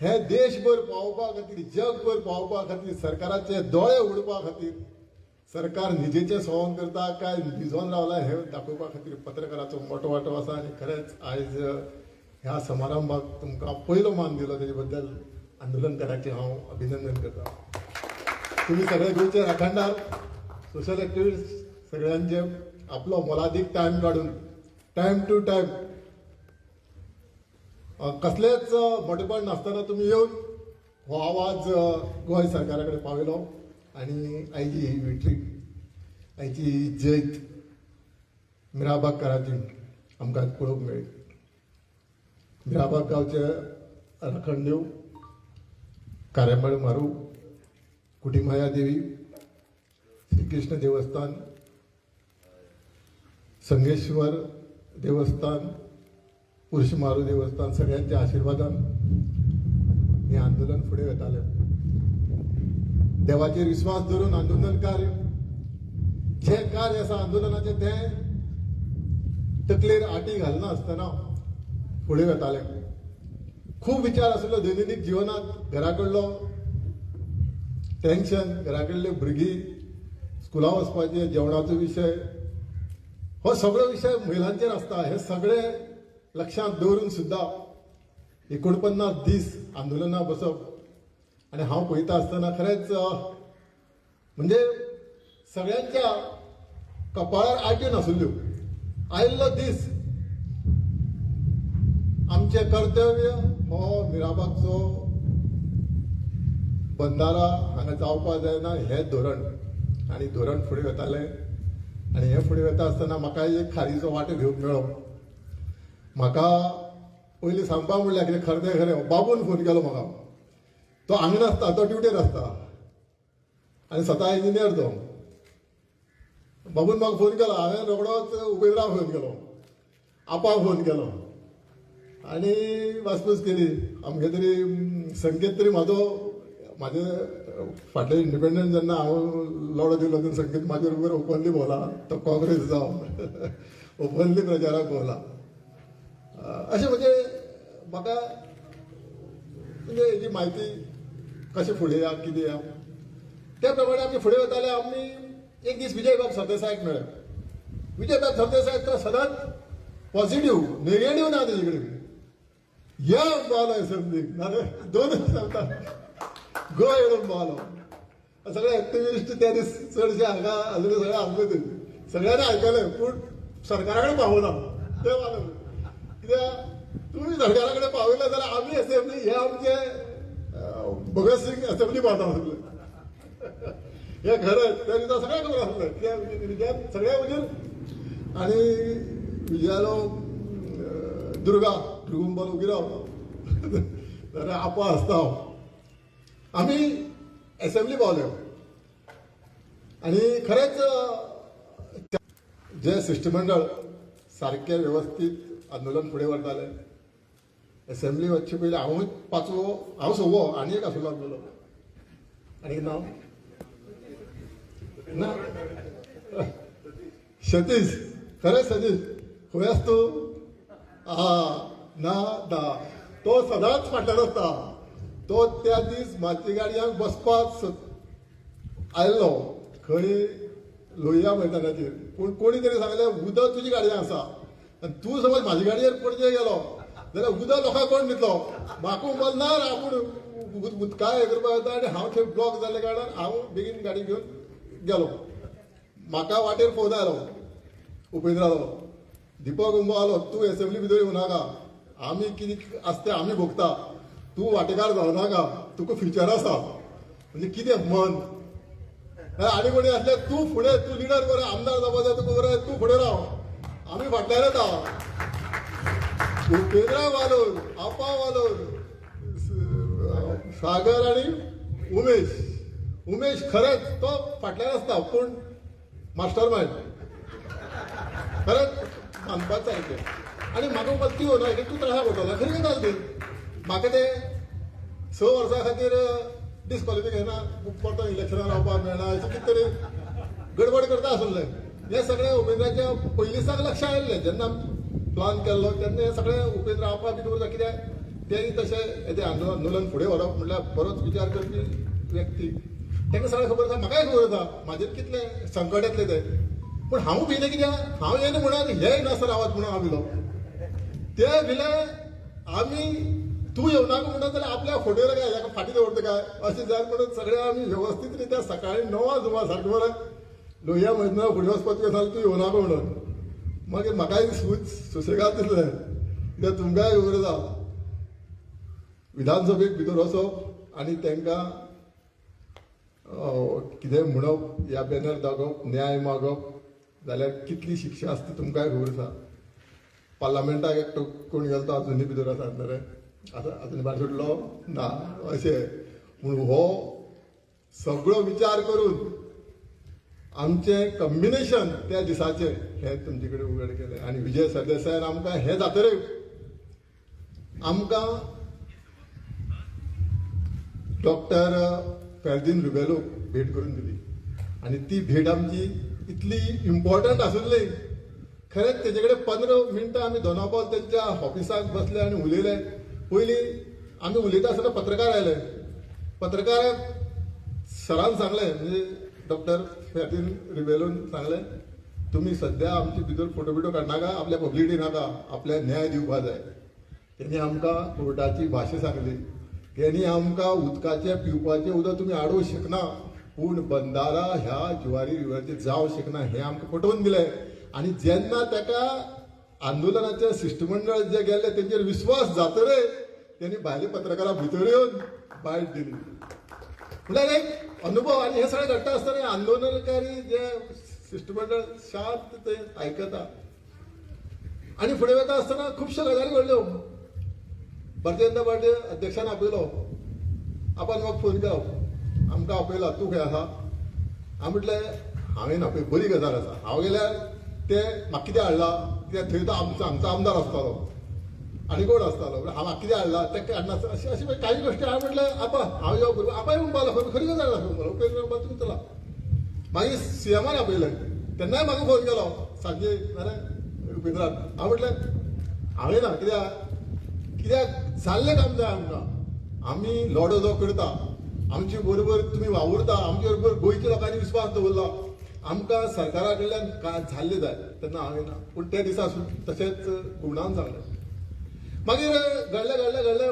हे देशभर पावोवपा खातीर, जगभर पावोवपा खातीर, सरकाराचे दोळे उडपा खातीर, सरकार निजेचें सवंग करता काय न्हिजोन रावला हें दाखोवपा खातीर पत्रकाराचो मोटो वांटो आसा. आनी खरेंच आयज ह्या समारंभाक तुमकां पयलो मान दिलो तेजे बद्दल आंदोलनकाराचें हांव अभिनंदन करता. तुमी सगळे गोंयचे राखणदार, सोशल एक्टिविस्ट, सगळ्यांचे आपलो मोलादीक टायम काडून टायम टू टायम कसलेच मोटेपण नासतना तुमी येवन हो आवाज गोंय सरकारा कडेन पावयलो आनी आयची ही विक्ट्री, आयची ही जैत मिराबागकाराची आमकां पळोवंक मेळ्ळी. मिराबाग गांवचे राखणदेव कारेमळ म्हारू, कुटीमाया देवी, श्रीकृष्ण देवस्थान, संगेश्वर देवस्थान, पुरुष म्हारू देवस्थान, सगळ्यांच्या आशिर्वादान हें आंदोलन फुडें वतालें. देवाचेर विश्वास धरून आंदोलन कार्य, जें कार्य आसा आंदोलनाचें तें तकलेर आटी घालना आसतना फुडें वतालें. खूब विचार आसलो दैनंदीन जिवनांत, घरा कडलो टेन्शन, घरा कडले भुरगीं स्कुला वचपाचें, जेवणाचो विशय, हो सगळो विशय महिलांचेर आसता. हे सगळे लक्षांत दवरून सुद्दां 49 दीस आंदोलनां बसप आनी हांव पळयता आसतना खरेंच म्हणजे सगळ्यांच्या कपाळार आट्यो नासल्यो. आयिल्लो दीस आमचें कर्तव्य हो मिराबागचो बंदारा हांगा जावपा जायना हें धोरण, आनी धोरण फुडें वतालें. आनी हें फुडें वता आसतना म्हाका एक खारीचो वांटो घेवंक मेळ्ळो. म्हाका पयलीं सांगपा म्हणल्यार कितें खरें तें खरें, बाबून फोन केलो म्हाका. तो हांगा नासता, तो ड्युटेर आसता आनी स्वता इंजिनियर तो. बाबून म्हाका फोन केलो, हांवें रोखडोच उपेंद्राक फोन केलो, आपाक फोन केलो आनी वासपूस केली. आमगे तरी संकेत तरी म्हाजो, म्हाजे फाटले इंडिपेंडंट जेन्ना हांव लढो दिलो तेन्ना संकेत म्हाजे बरोबर ओपनली भोंवला, तो काँग्रेस जावन ओपनली प्रचाराक भोंवला. अशें म्हणजे म्हाका म्हणजे हेजी म्हायती कशें फुडें या कितें या त्या प्रमाणे आमी फुडें वताले. आमी एक दीस विजयबाब सरदेसायाक मेळ्ळे. विजयबाब सरदेसाय तो सदांच पॉझिटिव्ह, नेगेटिव्ह ना तेजे कडेन. या पावलो एसेंब्लीक, नाजाल्यार दोनच सांगता गोंय येवन पावलो. सगळे एक्टिविस्ट त्या दीस चडशे हांगा आसले, सगळे आसले, ते सगळ्यांनी आयकलें, पूण सरकारा कडेन पावना तें मानून. कित्याक तुमी सरकारा कडेन पावयलें जाल्यार आमी एसेंब्ली हे आमचे भगत सिंग एसेंब्ली पावता आसले. हें खरें. त्या दिसा सगळ्यांक खबर आसलें कित्याक विजयान सगळ्या वजीर आनी विजयालो दुर्गा दुर्गुंबाल उगी राव जाल्यार आपा आसता. आमी एसेंब्ली पावले आनी खरेंच जे शिश्टमंडळ सारकें वेवस्थीत आंदोलन फुडें व्हरतालें. एसेंब्ली वचचे पयलीं हांवूय पांचवो, हांव सवो आनी एक आसलो आसलेलो आनी नांव ना सतीश. खरें सतीश खंय आस तूं? हा ना ना, तो सदांच फाटल्यान आसता. तो त्या दीस म्हाजी गाडयांक बसपाक आयलो खंय लोहिया मैदानाचेर, पूण कोणी तरी सांगलें उदक तुजी गाडयेन आसा आनी तूं समज म्हाजी गाडयेर पणजे गेलो जाल्यार उदक लोकांक कोण दितलो? म्हाका उमल ना आपूण उदकाय हें करपाक येता आनी हांव थंय ब्लॉक जाल्ल्या कारणान हांव बेगीन गाडी घेवन गेलो. म्हाका वाटेर फोन आयलो उपेंद्रालो, दीपक उंबो आलो, तूं एसेंब्ली भितर येवं नाका, आमी कितें आसता तें आमी भोगता, तूं वाटेकार जावं नाका, तुका फ्युचर आसा. म्हणजे कितें मन आनी कोणी आसले तूं फुडें, तूं लिडर बरें, आमदार जावपा जाय तुका बरें, तूं फुडें राव, आमी फाटल्यान येता. उपेंद्रा वालोर, आपा वालोर, सागर आनी उमेश. उमेश खरेंच तो फाटल्यान आसता पूण मास्टर मायंड, खरेंच मानपाक सारकें. आनी म्हाका गलती ना तूं त्रासा पडटलो, खरी गजाल ती. म्हाका ते 6 वर्सां खातीर डिस्कॉलिफिकेशना परतो इलेक्शनाक रावपाक मेळना अशें कितें तरी गडबड करता आसलें. हें सगळें उपेंद्राच्या पयलींसाक लक्षांत आयिल्लें. जेन्ना प्लान केल्लो तेन्ना हें सगळें उपेंद्र आपा बी दवरता, कित्याक तेय तशें तें आंदोलन फुडें व्हरप म्हणल्यार बरोच विचार करपी व्यक्ती. तांकां सगळें खबर आसा, म्हाकाय खबर आसा म्हाजेर कितलें संकट येतलें तें. पूण हांव भिलें कित्याक, हांव येना म्हणून हे येनासतना रावात म्हणून हांव भिलो. ते भिले आमी तूं येवनाका म्हणटा जाल्यार आपल्या फोटोर काय हेका फाटीं दवरता काय अशें जायत म्हणून सगळें आमी वेवस्थीत रित्या सकाळीं 9 सुमार सारकें बरें लोहिया मैदाना फुडें वचपाक तुवें सांगलें तूं येवनाका म्हणून. मागीर म्हाकाय सुसेगाद दिसलें कित्याक तुमकांय खबर आसा विधानसभेक भितर वचप आनी तांकां कितें म्हणप या बॅनर दाखोवप न्याय मागप जाल्यार कितली शिक्षा आसता तुमकांय खबर आसा. पार्लमेंटाक एकटो कोण गेलो तो आजुनूय भितर आसा रे, आतां आजून भायर सुटलो ना अशें. पूण हो सगळो विचार करून आमचें कॉम्बिनेशन त्या दिसाचें हें तुमचे कडेन उगड केलें. आनी विजय सरदेसायान आमकां हें जातरे आमकां डॉक्टर फेर्दीन रिबेलो भेट करून दिली आनी ती भेट आमची इतली इम्पॉर्टंट आशिल्ली. खरेंच तेजे कडेन 15 मिनटां आमी दोनापावल तेंच्या ऑफिसाक बसले आनी उलयले. पयलीं आमी उलयता आसतना पत्रकार आयले. पत्रकाराक सरान सांगलें, म्हणजे डॉक्टर फेर्दीन रिबेलोन सांगलें, तुमी सद्या आमचे भितर फोटो बिटो काडनाका, आपल्या पब्लिसिटी नाका, आपल्या न्याय दिवपा जाय. तेणी आमकां कोर्टाची भाशा सांगली. तेणी आमकां उदकाचें पिवपाचें उदक तुमी हाडूंक शकना, पूण बंदारा ह्या जुवारी रिवराचेर जावंक शकना हें आमकां पटोवन दिलें. आनी जेन्ना ताका आंदोलनाचें शिश्टमंडळ जे गेल्ले तेंचेर विस्वास जातरे तेणी भायले पत्रकारां भितर येवन बायट दिली. म्हणल्यार एक अनुभव. आनी हें सगळें घडटा आसतना आंदोलनकारी जे शिश्टमंडळ शांत ते आयकता. आनी फुडें वता आसतना खुबश्यो गजाली घडल्यो. भारतीय जनता पार्टी अध्यक्षान आपयलो, आपण म्हाका फोन केलो, आमकां आपयला, तूं खंय आसा? हांव म्हटलें हांवें आपय, बरी गजाल आसा. हांव गेल्यार ते म्हाका कितें हाडला, कित्याक थंय तो आमचो हांगचो आमदार आसतालो आनी कोण आसतालो, हांव म्हाका कितें हाडला तें हाडना अशें अशें काही गोश्टी. हांवें म्हटलें आपा हांव यो बरोबर, आपा येवन पावलो, खरी गजाल आसा, उपेंद्र म्हणपाक तुमी चला. मागीर सीएमान आपयलें, तेन्नाय म्हाका फोन केलो सांजे नाल्यार उपेंद्रान. हांव म्हटलें हांवें ना, कित्याक कित्याक जाल्लें काम जाय आमकां, आमी लढो जो करता आमचे बरोबर तुमी वावुरता, आमचे बरोबर गोंयच्या लोकांनी विस्वास दवरला, आमकां सरकारा कडल्यान काय जाल्लें जाय. तेन्ना हांवें ना, पूण त्या दिसा तशेंच गुणान सांगलें. मागीर घडलें घडलें घडलें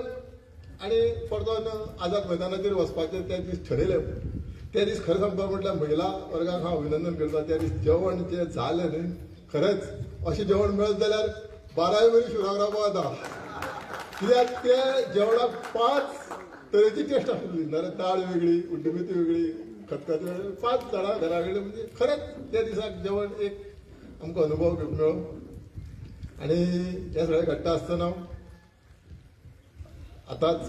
आनी परतून आझाद मैदानाचेर वचपाचें त्या दीस ठरयलें. त्या दीस खरें सांगपा म्हटल्यार महिला वर्गाक हांव अभिनंदन करता. त्या दीस जेवण जें जालें न्ही, खरेंच अशें जेवण मेळत जाल्यार 12 वरी शिवराक रावपाक जाता. कित्याक ते जेवणाक 5 तरेची टेस्ट आसली. नाल्यार दाळ वेगळी, उड्डमेथी वेगळी, खतखतलें, 5 जाणां घरा कडेन. म्हणजे खरेंच त्या दिसाक जेवण एक आमकां अनुभव घेवंक मेळ्ळो. आनी हें सगळें घडटा आसतना आतांच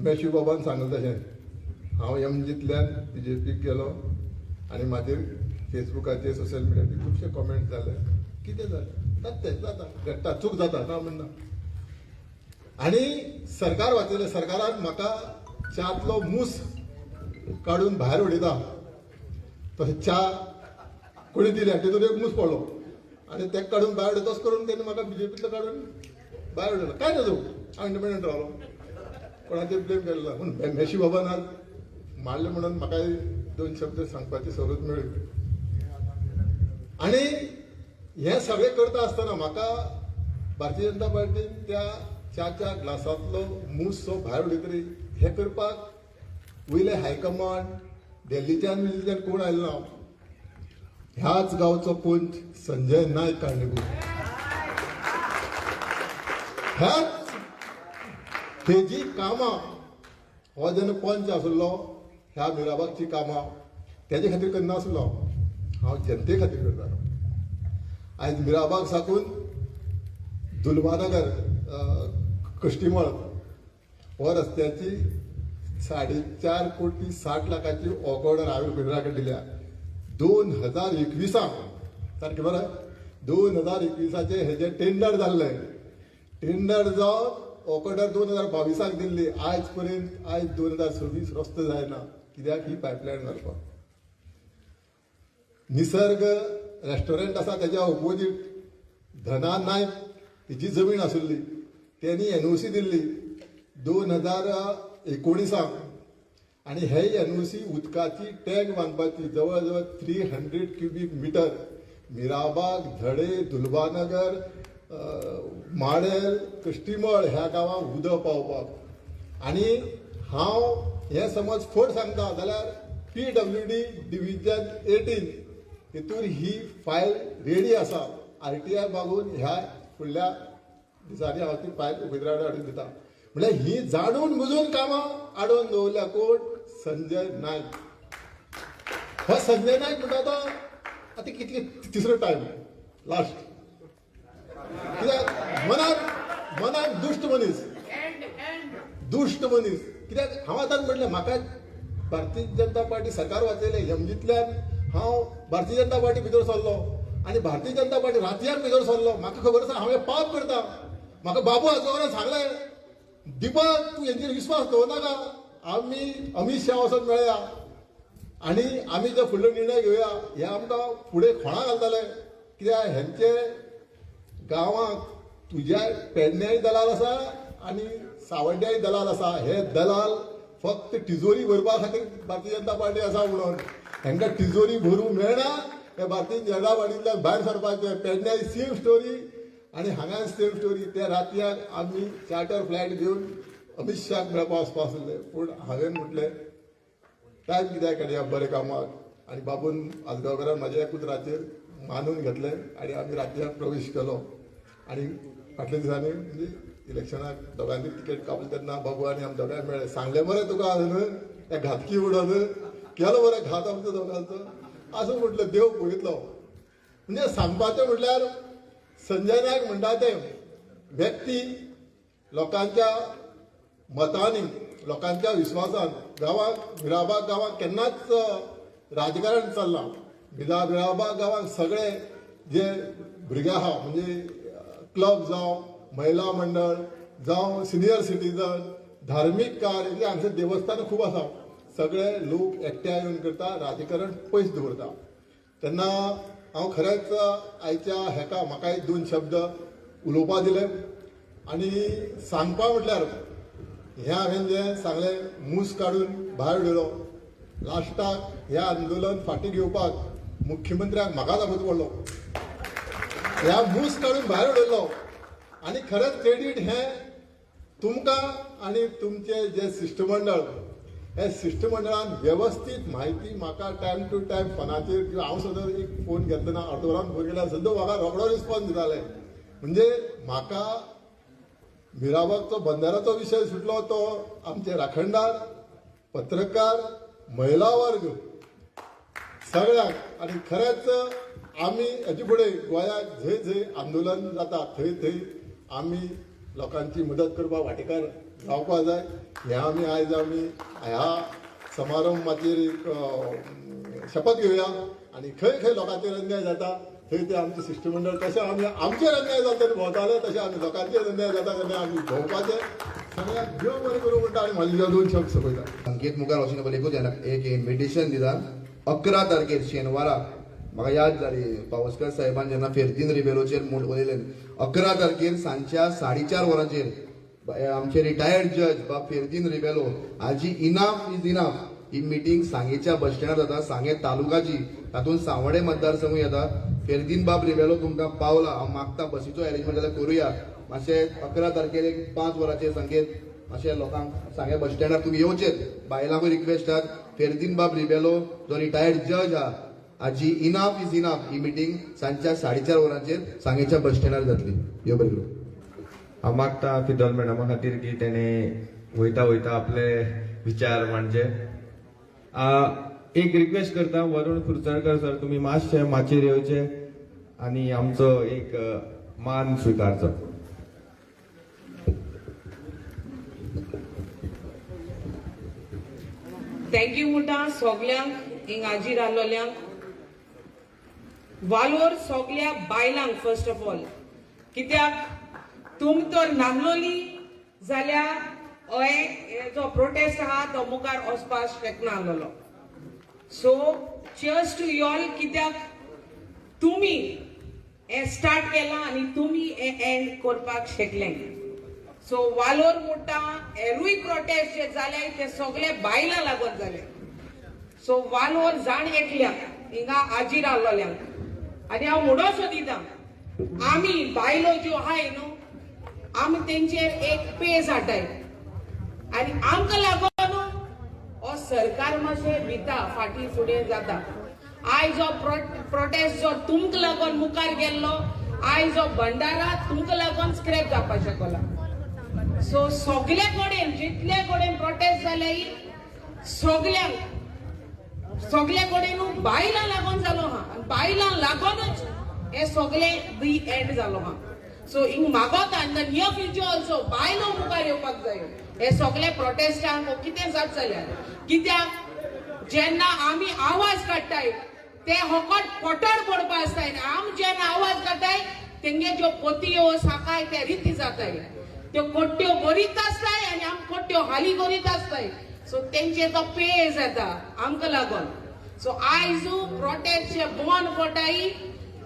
मॅश्यू बाबान सांगलें तशें हांव एमजींतल्यान बीजेपीक गेलो आनी मागीर फेसबुकाचेर सोशल मिडियाचेर खुबशे कॉमेंट जाले. कितें जालें, जाता तें, जाता, घडटा, चूक जाता, ना म्हणना. आनी सरकार वाचयलें. सरकारान म्हाका च्यातलो मूस काडून भायर उडयता तशें च्या कोणी दिल्या तितून एक मूस पडलो आनी तेका काडून भायर उडयता तसो करून तेणी म्हाका बीजेपींतलो काडून भायर उडयलो. कांय नजो, हांव इंडिपेंडंट रावलो, कोणाचेर ब्लेम केलें ना. पूण मेशी बाबान आज मारलें म्हणून म्हाका 2 शब्द सांगपाची सवलत मेळ्ळी. आनी हें सगळें करता आसतना म्हाका भारतीय जनता पार्टीन त्या च्याच्या ग्लासांतलो मूस सो भायर उडयतरी हें करपाक वयले हायकमांड दिल्लीच्यान बिल्लीच्यान कोण आयलो ना. ह्याच गांवचो पंच संजय नायक कारणीभूत, ह्याच तेजी कामां हो जेन्ना पंच आसलो ह्या मिराबागची कामां तेजे खातीर करनासलो, हांव जनते खातीर करतालो. आयज मिराबाग साकून दुलबानगर कश्टीमळ हो रस्त्याची 4.5 कोटी 60 लाखाची ऑर्डर हांवें गुजरात कडेन दिल्या. 2021 सारकें बरें, 2021 हेजें टेंडर जाल्लें. टेंडर जावन ऑर्डर 2022 दिल्ली. आयज पर्यंत आयज 2026 रस्तो जायना. कित्याक? ही पायपलायन घालपाक. निसर्ग रेस्टॉरंट आसा तेज्या ओपोजीट धना नायक तिची जमीन आसली, तेणी एनओसी दिल्ली 2019. आनी हे एनओसी उदकाची टँक बांदपाची जवळ जवळ 300 क्युबीक मिटर मिराबाग, धडे, दुलबानगर, माडेल, कश्टीमळ ह्या गांवांक उदक पावपाक. आनी हांव हें समज फट सांगता जाल्यार PWD division 18 हितूर ही फायल रेडी आसा. RTI मागून ह्या फुडल्या दिसांनी हांव ती फायल उमेदवार हाडून दिता. म्हणल्यार ही जाणून बुजून कामां आडोवन दवरल्या. कोण? संजय नायक. हो संजय नायक म्हणटा तो आतां कितली तिसरो टायम लास्ट. कित्याक मनाक मनाक दुश्ट मनीस, दुश्ट मनीस. कित्याक हांव आतां म्हटलें म्हाका भारतीय जनता पार्टी सरकार वाचयलें. एमजींतल्यान हांव भारतीय जनता पार्टी भितर सरलो आनी भारतीय जनता पार्टी रातयान भितर सरलो. म्हाका खबर आसा हांव हें पाप करता. म्हाका बाबू आजगांवकारान सांगलें, दीपक तूं हेंचेर विस्वास दवरनाका, आमी अमीत शाह वचोन मेळया आनी आमी जो फुडलो निर्णय घेवया. हे आमकां फुडें खोणां घालतले. कित्याक हेंचे गांवांक तुज्या पेडण्याय दलाल आसा आनी सावड्ड्याय दलाल आसा. हे दलाल फक्त तिजोरी भरपा खातीर भारतीय जनता पार्टी आसा म्हणून हेंकां तिजोरी भरूंक मेळना. हे भारतीय जनता पार्टींतल्यान भायर सरपाचे. पेडण्याय सेम स्टोरी आनी हांगा सेम स्टोरी. त्या रातयाक आमी चार्टर फ्लायट घेवन अमीत शाहाक मेळपा वचपा आसले, पूण हांवें म्हटलें टायम कित्याक काडया बरें कामाक. आनी बाबून आजगांवकारान म्हाज्या एक उतराचेर मानून घेतलें आनी आमी रातयाक प्रवेश केलो. आनी फाटल्या दिसांनी म्हणजे इलेक्शनाक दोगांनी तिकेट कापली तेन्ना बाबू आनी आमी दोगांय मेळ्ळे. सांगलें मरे तुका न्हय त्या घातकी उडोवन केलो बरें घात आमचो दोगांचो. आसूं म्हटलें, देव पळयतलो. म्हणजे सांगपाचें म्हटल्यार संजय नायक म्हणटा ते व्यक्ती लोकांच्या मतांनी, लोकांच्या विस्वासान गांवाक मिराबाग गांवाक केन्नाच राजकारण चल्लां. मिराबाग गांवाक सगळे जे भुरगे आहा म्हणजे क्लब जावं, महिला मंडळ जावं, सिनियर सिटीजन, धार्मीक कार्य, म्हणजे हांगसर देवस्थानां खूब आसा, सगळे लोक एकठांय येवन करता, राजकारण पयस दवरता. तेन्ना हांव खरेंच आयच्या हेका म्हाका एक 2 शब्द उलोवपा दिले. आनी सांगपा म्हटल्यार हें हांवें जें सांगलें मूस काडून भायर उडयलो. लास्टाक हें आंदोलन फाटीं घेवपाक मुख्यमंत्र्याक म्हाका दाखोवचो पडलो. ह्या मूस काडून भायर उडयलो. आनी खरेंच क्रेडीट हें तुमकां आनी तुमचें जें शिश्टमंडळ, हे शिश्टमंडळान वेवस्थीत म्हायती म्हाका टायम टू टायम फोनाचेर, किंवा हांव सुद्दां एक फोन घेतना अर्द वरान फोन केल्यार सुद्दां म्हाका रोखडो रिस्पॉन्स दिताले. म्हणजे म्हाका मिराबागचो बंदाराचो विशय सुटलो तो आमचे राखणदार, पत्रकार, महिला वर्ग सगळ्यांक. आनी खरेंच आमी हेजे फुडें गोंयांत जंय जंय आंदोलन जाता थंय थंय आमी लोकांची मदत करपाक वांटेकार जावपा जाय. हें आमी आयज आमी ह्या समारंभाचेर एक शपथ घेवया आनी खंय खंय लोकांचेर अन्याय जाता थंय ते आमचे शिश्टमंडळ कशें आमी आमचेर अन्याय जाता तेन्ना भोंवताले तशें आमी लोकांचेर अन्याय जाता तेन्ना आमी भोंवपाचें. सगळ्यांक देव बरें करूं म्हणटा आनी म्हाजे दोन शब्द सोंपयता. संकेत मुखार वचून पयलीं एकूच एक इन्विटेशन दिता. 11 तारखेर शेनवाराक म्हाका याद जाली पावसकर साहेबान जेन्ना फेर्दीन रिबेलोचेर म्हूण उलयलें, 11 तारखेर सांजच्या 4:30 वरांचेर आमचे रिटायर्ड जज बाब फेर्दीन रिबेलो हाजी enough is enough he meeting सांगेच्या बस स्टँडार जाता, सांगे तालुकाची, तातूंत सांवड्डे मतदारसंघूय येता. फेर्दीन बाब रिबेलो तुमकां पावला, हांव मागता बसीचो एरेंजमेंट जाल्यार करुया. मातशें 11 तारखेर एक 5 वरांचेर संकेत मातशें लोकांक सांगे बस स्टँडार तुमी येवचेच, बायलांकूय रिक्वेस्ट आहात. फेर्दीन बाब रिबेलो जो रिटायर्ड जज आहा हाजी enough is enough he meeting सांजच्या 4:30 वरांचेर सांगेच्या बस स्टँडार जातली. यो बरें करूं. हांव मागता फिदोल मॅडमा खातीर की तेणें वयता वयता आपले विचार मांडचे. एक रिक्वेस्ट करता वरुण कुरचणकर सर, तुमी मातशे माचयेर येवचे आनी आमचो एक मान स्विकारचो. Thank you म्हणटा सगल्यांक हिंग हाजीर आहलोल्यांक, वालोर सगल्या बायलांक फर्स्ट ऑफ ऑल, कित्याक तुम तर नाहलोली जाल्यार हय जो प्रोटेस्ट आहा तो मुखार वचपाक शकना आहलोलो. सो चियर्स टू यॉल, कित्याक तुमी हें स्टार्ट केलां आनी तुमी हें एंड करपाक शकले. सो वालोर म्हणटा हेरूय प्रोटेस्ट जे जाले ते सगळे बायलां लागून जाले. सो वालोर जाण एकल्याक हिंगा हाजीर आहलोल्यांक. आनी हांव म्हणो सोदिता आमी बायलो ज्यो आहाय न्हू आमी तेंचेर एक पेज हाडटाय आनी आमकां लागून हो सरकार मातशें भिता फाटीं फुडें जाता. आयज जो प्रोटेस्ट जो तुमकां लागून मुखार गेल्लो, आयज जो भंडारा तुमकां लागून स्क्रॅप जावपाक शकला. सो सगळे कडेन जितले कडेन प्रोटेस्ट जाले सगल्यांक सगळे कडेन बायलां लागून जालो आहा आनी बायलां लागूनच हे सगळे दी एंड जालो आहा. सो हिंग मागोता in the near future also बायलो मुखार येवपाक जायो हे सगळे प्रोटेस्टांक कितें जात जाल्यार, कित्याक जेन्ना आमी आवाज काडटाय ते होकट पोटार पडपा आसताय आनी आमी जेन्ना आवाज काडटाय तेंगे ज्यो पोतयो साकाय ते रिती जाताय, त्यो कोट्ट्यो भरीत आसताय आनी आमी कोट्ट्यो हाली करीत आसताय. सो तेंचे तो पेज येता आमकां लागून. सो आयज प्रोटेस्ट जे बंद पडटाय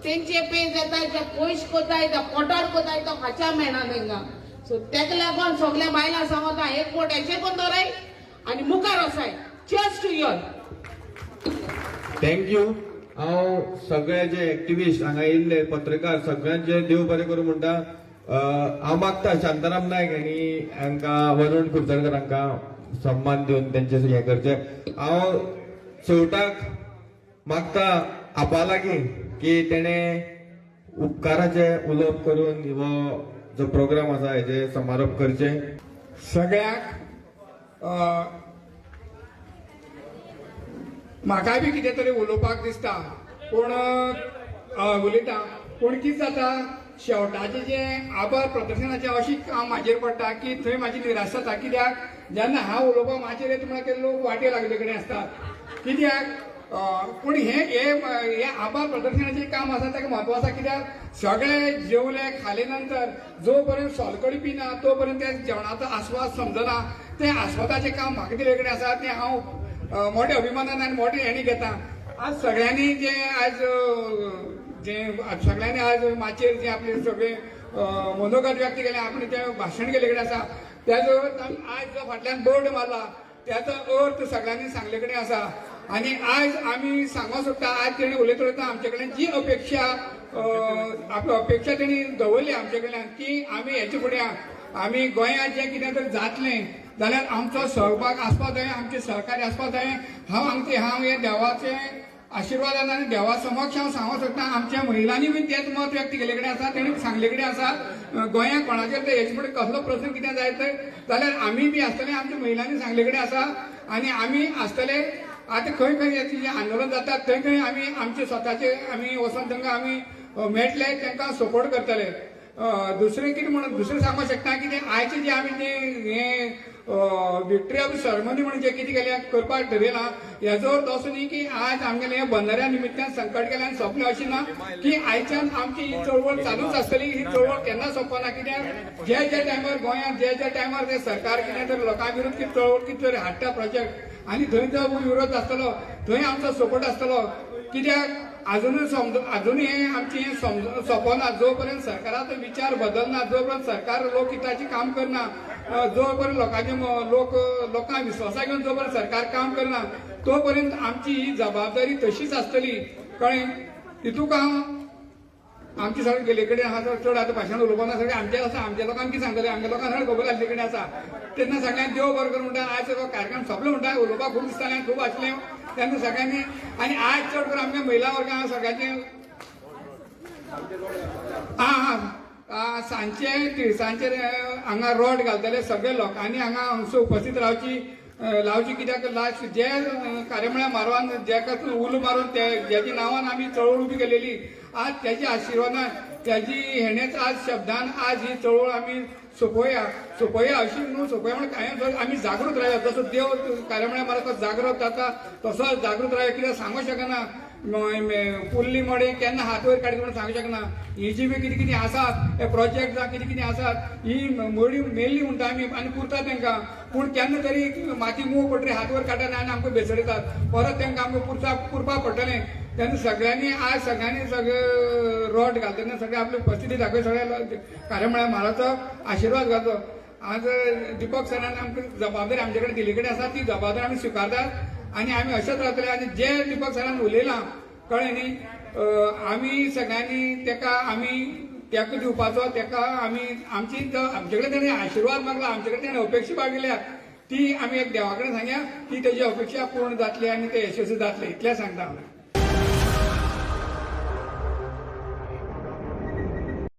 तेंचे पेज येता, जे पयशे कोताय ते पोटार कोताय तो खाच्या मेळना तेंकां. सो तेका लागून सगल्या बायलां सांगता एक पोट हेचे कोण दवराय आनी मुखार वचाय. Cheers to y'all. Thank you. हांव सगळे जे एक्टिविस्ट हांगा येयल्ले पत्रकार सगळ्यांचे देव बरें करूं म्हणटा. हांव मागता शांताराम नायक हांणी हांकां वरुण कुरचणकर हांकां सन्मान दिवन तेंचे हें करचें. हांव शेवटाक मागता आपा लागीं की तेणें उपकाराचें उलोवप करून हो जो प्रोग्राम आसा हेजे समारोप करचें. सगळ्यांक म्हाकाय बी कितें तरी उलोवपाक दिसता पूण उलयता पूण कितें जाता शेवटाचें जें आभार प्रदर्शनाचें अशी काम म्हाजेर पडटा की थंय म्हाजी निराश जाता. कित्याक जेन्ना हांव उलोवपाक म्हाजेर येता म्हणल्यार लोक वाटे लागले कडेन आसतात. कित्याक पूण हें हें आभार प्रदर्शनाचें काम आसा ताका म्हत्व आसा. कित्याक सगळे जेवले खाले नंतर जो पर्यंत सोलकडी पिना तो पर्यंत त्या जेवणाचो आस्वाद समजना. तें आस्वादाचें काम म्हाका दिल्ले कडेन आसा तें हांव मोठ्या अभिमानान आनी मोठे हेणी घेता. आज सगळ्यांनी जे आज जे सगळ्यांनी आज माचयेर जे आपले सगळे मनोगत व्यक्त केलें आपणें तें भाशण केल्ले कडेन आसा त्याचो आयज जो फाटल्यान बोर्ड मारला त्याचो अर्थ सगळ्यांनी सांगले कडेन आसा. आनी आयज आमी सांगूंक सोदता आज तेणी उलयता उलयता आमचे कडेन जी अपेक्षा आपली अपेक्षा तेणी दवरली आमचे कडल्यान की आमी हेचे फुडें आमी गोंयांत जें कितें तरी जातलें जाल्यार आमचो सहभाग आसपाक जाय, आमचें सहकार्य आसपाक जाय. हांव आमचे हांव हे देवाचे आशिर्वादान आनी देवा समक्ष हांव सांगूंक सोदता आमच्या महिलांनी बी तेच मत व्यक्त केल्ले कडेन आसा, तेणी सांगले कडेन आसा गोंयांत कोणाचेर ते हेचे फुडें कसलो प्रश्न कितें जायत जाल्यार आमी बी आसतले, आमच्या महिलांनी सांगले कडेन आसा आनी आमी आसतले. आतां खंय खंय जें आंदोलन जाता थंय खंय आमी आमचे स्वताचे आमी वचोन तांकां आमी मेळटले, तांकां सपोर्ट करतले. दुसरें कितें म्हणून दुसरें सांगपाक शकता की तें आयचें जें आमी जें हें विक्टरी ऑफ सेरेमनी म्हणून जें कितें केलें करपाक ठरयलां, हेजो अर्थ असो न्ही की आज आमगेलें हें बंदऱ्या निमित्तान संकट गेलें आनी सोंपलें अशें ना, की आयच्यान आमची ही चळवळ चालूच आसतली. ही चळवळ केन्ना सोंपना. कित्याक जे जे टायमार गोंयांत जे जे टायमार ते सरकार कितें तरी लोकां विरुद्ध कितें चळवळ कितें तरी हाडटा प्रोजेक्ट आनी थंय जो विरोध आसतलो थंय आमचो सपोर्ट आसतलो. कित्याक आजुनूय आजुनूय हें आमचें हें सोंपना. जो पर्यंत सरकाराचो विचार बदलना, जो पर्यंत सरकार लोकहिताचें काम करना, जो पर्यंत लोकांचे लोकांक विश्वासा घेवन जो पर्यंत सरकार काम करना तो पर्यंत आमची ही जबाबदारी तशीच आसतली. कळ्ळें? तितूक हांव आमचे सगळे गेल्ले कडेन आसा, चड आतां भाशण उलोवपाक ना. सगळें आमचें आसा, आमच्या लोकांक कितें सांगतलें, आमच्या लोकांक सगळें खबर आसले कडेन आसा. तेन्ना सगळ्यांक देव बरो करूं म्हणटा. आयज सगळो कार्यक्रम सोंपलो म्हणटा, उलोवपाक खूब दिसतालें, खूब आसलें तेन्ना सगळ्यांनी. आनी आज चड करून आमच्या महिला वर्गाक सगळ्यांचे आं सांजचे तिळसांचेर हांगा रोड घालतले. सगळे लोकांनी हांगा हांगसर उपस्थित रावची लावची. कित्याक लास्ट जे कार्यामळ्या मारवान जेका उलो मारून ते जेच्या नांवान आमी चळवळ उबी केलेली, आज तेच्या आशिर्वादान तेजी हेणेच आज शब्दान आज ही चळवळ आमी सोंपोया सोंपोया अशी न्हू, सोंपोया म्हणून कांय आमी जागृत रावया. जसो देव कार्यामळ्या मारता जागृत जाता तसो जागृत रावया. कित्याक सांगूंक शकना पुरली मडें केन्ना हात वयर काडली म्हणून सांगूंक शकना. ही जी बी कितें कितें आसात हे प्रोजेक्ट जावं कितें कितें आसात ही मडी मेल्ली म्हणटा आमी आनी पुरता तांकां, पूण केन्ना तरी माती मूव पडटली हात वयर काडटा आनी आमकां भेसडयतात, परत तांकां आमकां पुरपाक पडटलें. तेन्ना सगळ्यांनी आज सगळ्यांनी सगळे रोट घालता तेन्ना सगळे आपली उपस्थिती दाखय, सगळ्या कार्यामळ्या म्हालाचो आशिर्वाद घालचो. आज दीपक सरान आमकां जबाबदारी आमचे कडेन दिल्ली कडेन आसा, ती जबाबदारी आमी स्विकारतात आनी आमी अशेंच रावतले. आनी जे दीपक सरान उलयलां कळ्ळें न्ही, आमी सगळ्यांनी तेका आमी तेका दिवपाचो, तेका आमी आमची आमचे कडेन तेणें आशिर्वाद मागला, आमचे कडेन तेणें अपेक्षा बाळगिल्या, ती आमी एक देवा कडेन सांगया, ती तेजी अपेक्षा पूर्ण जातली आनी ते यशस्वी जातले, इतलें सांगता हांव.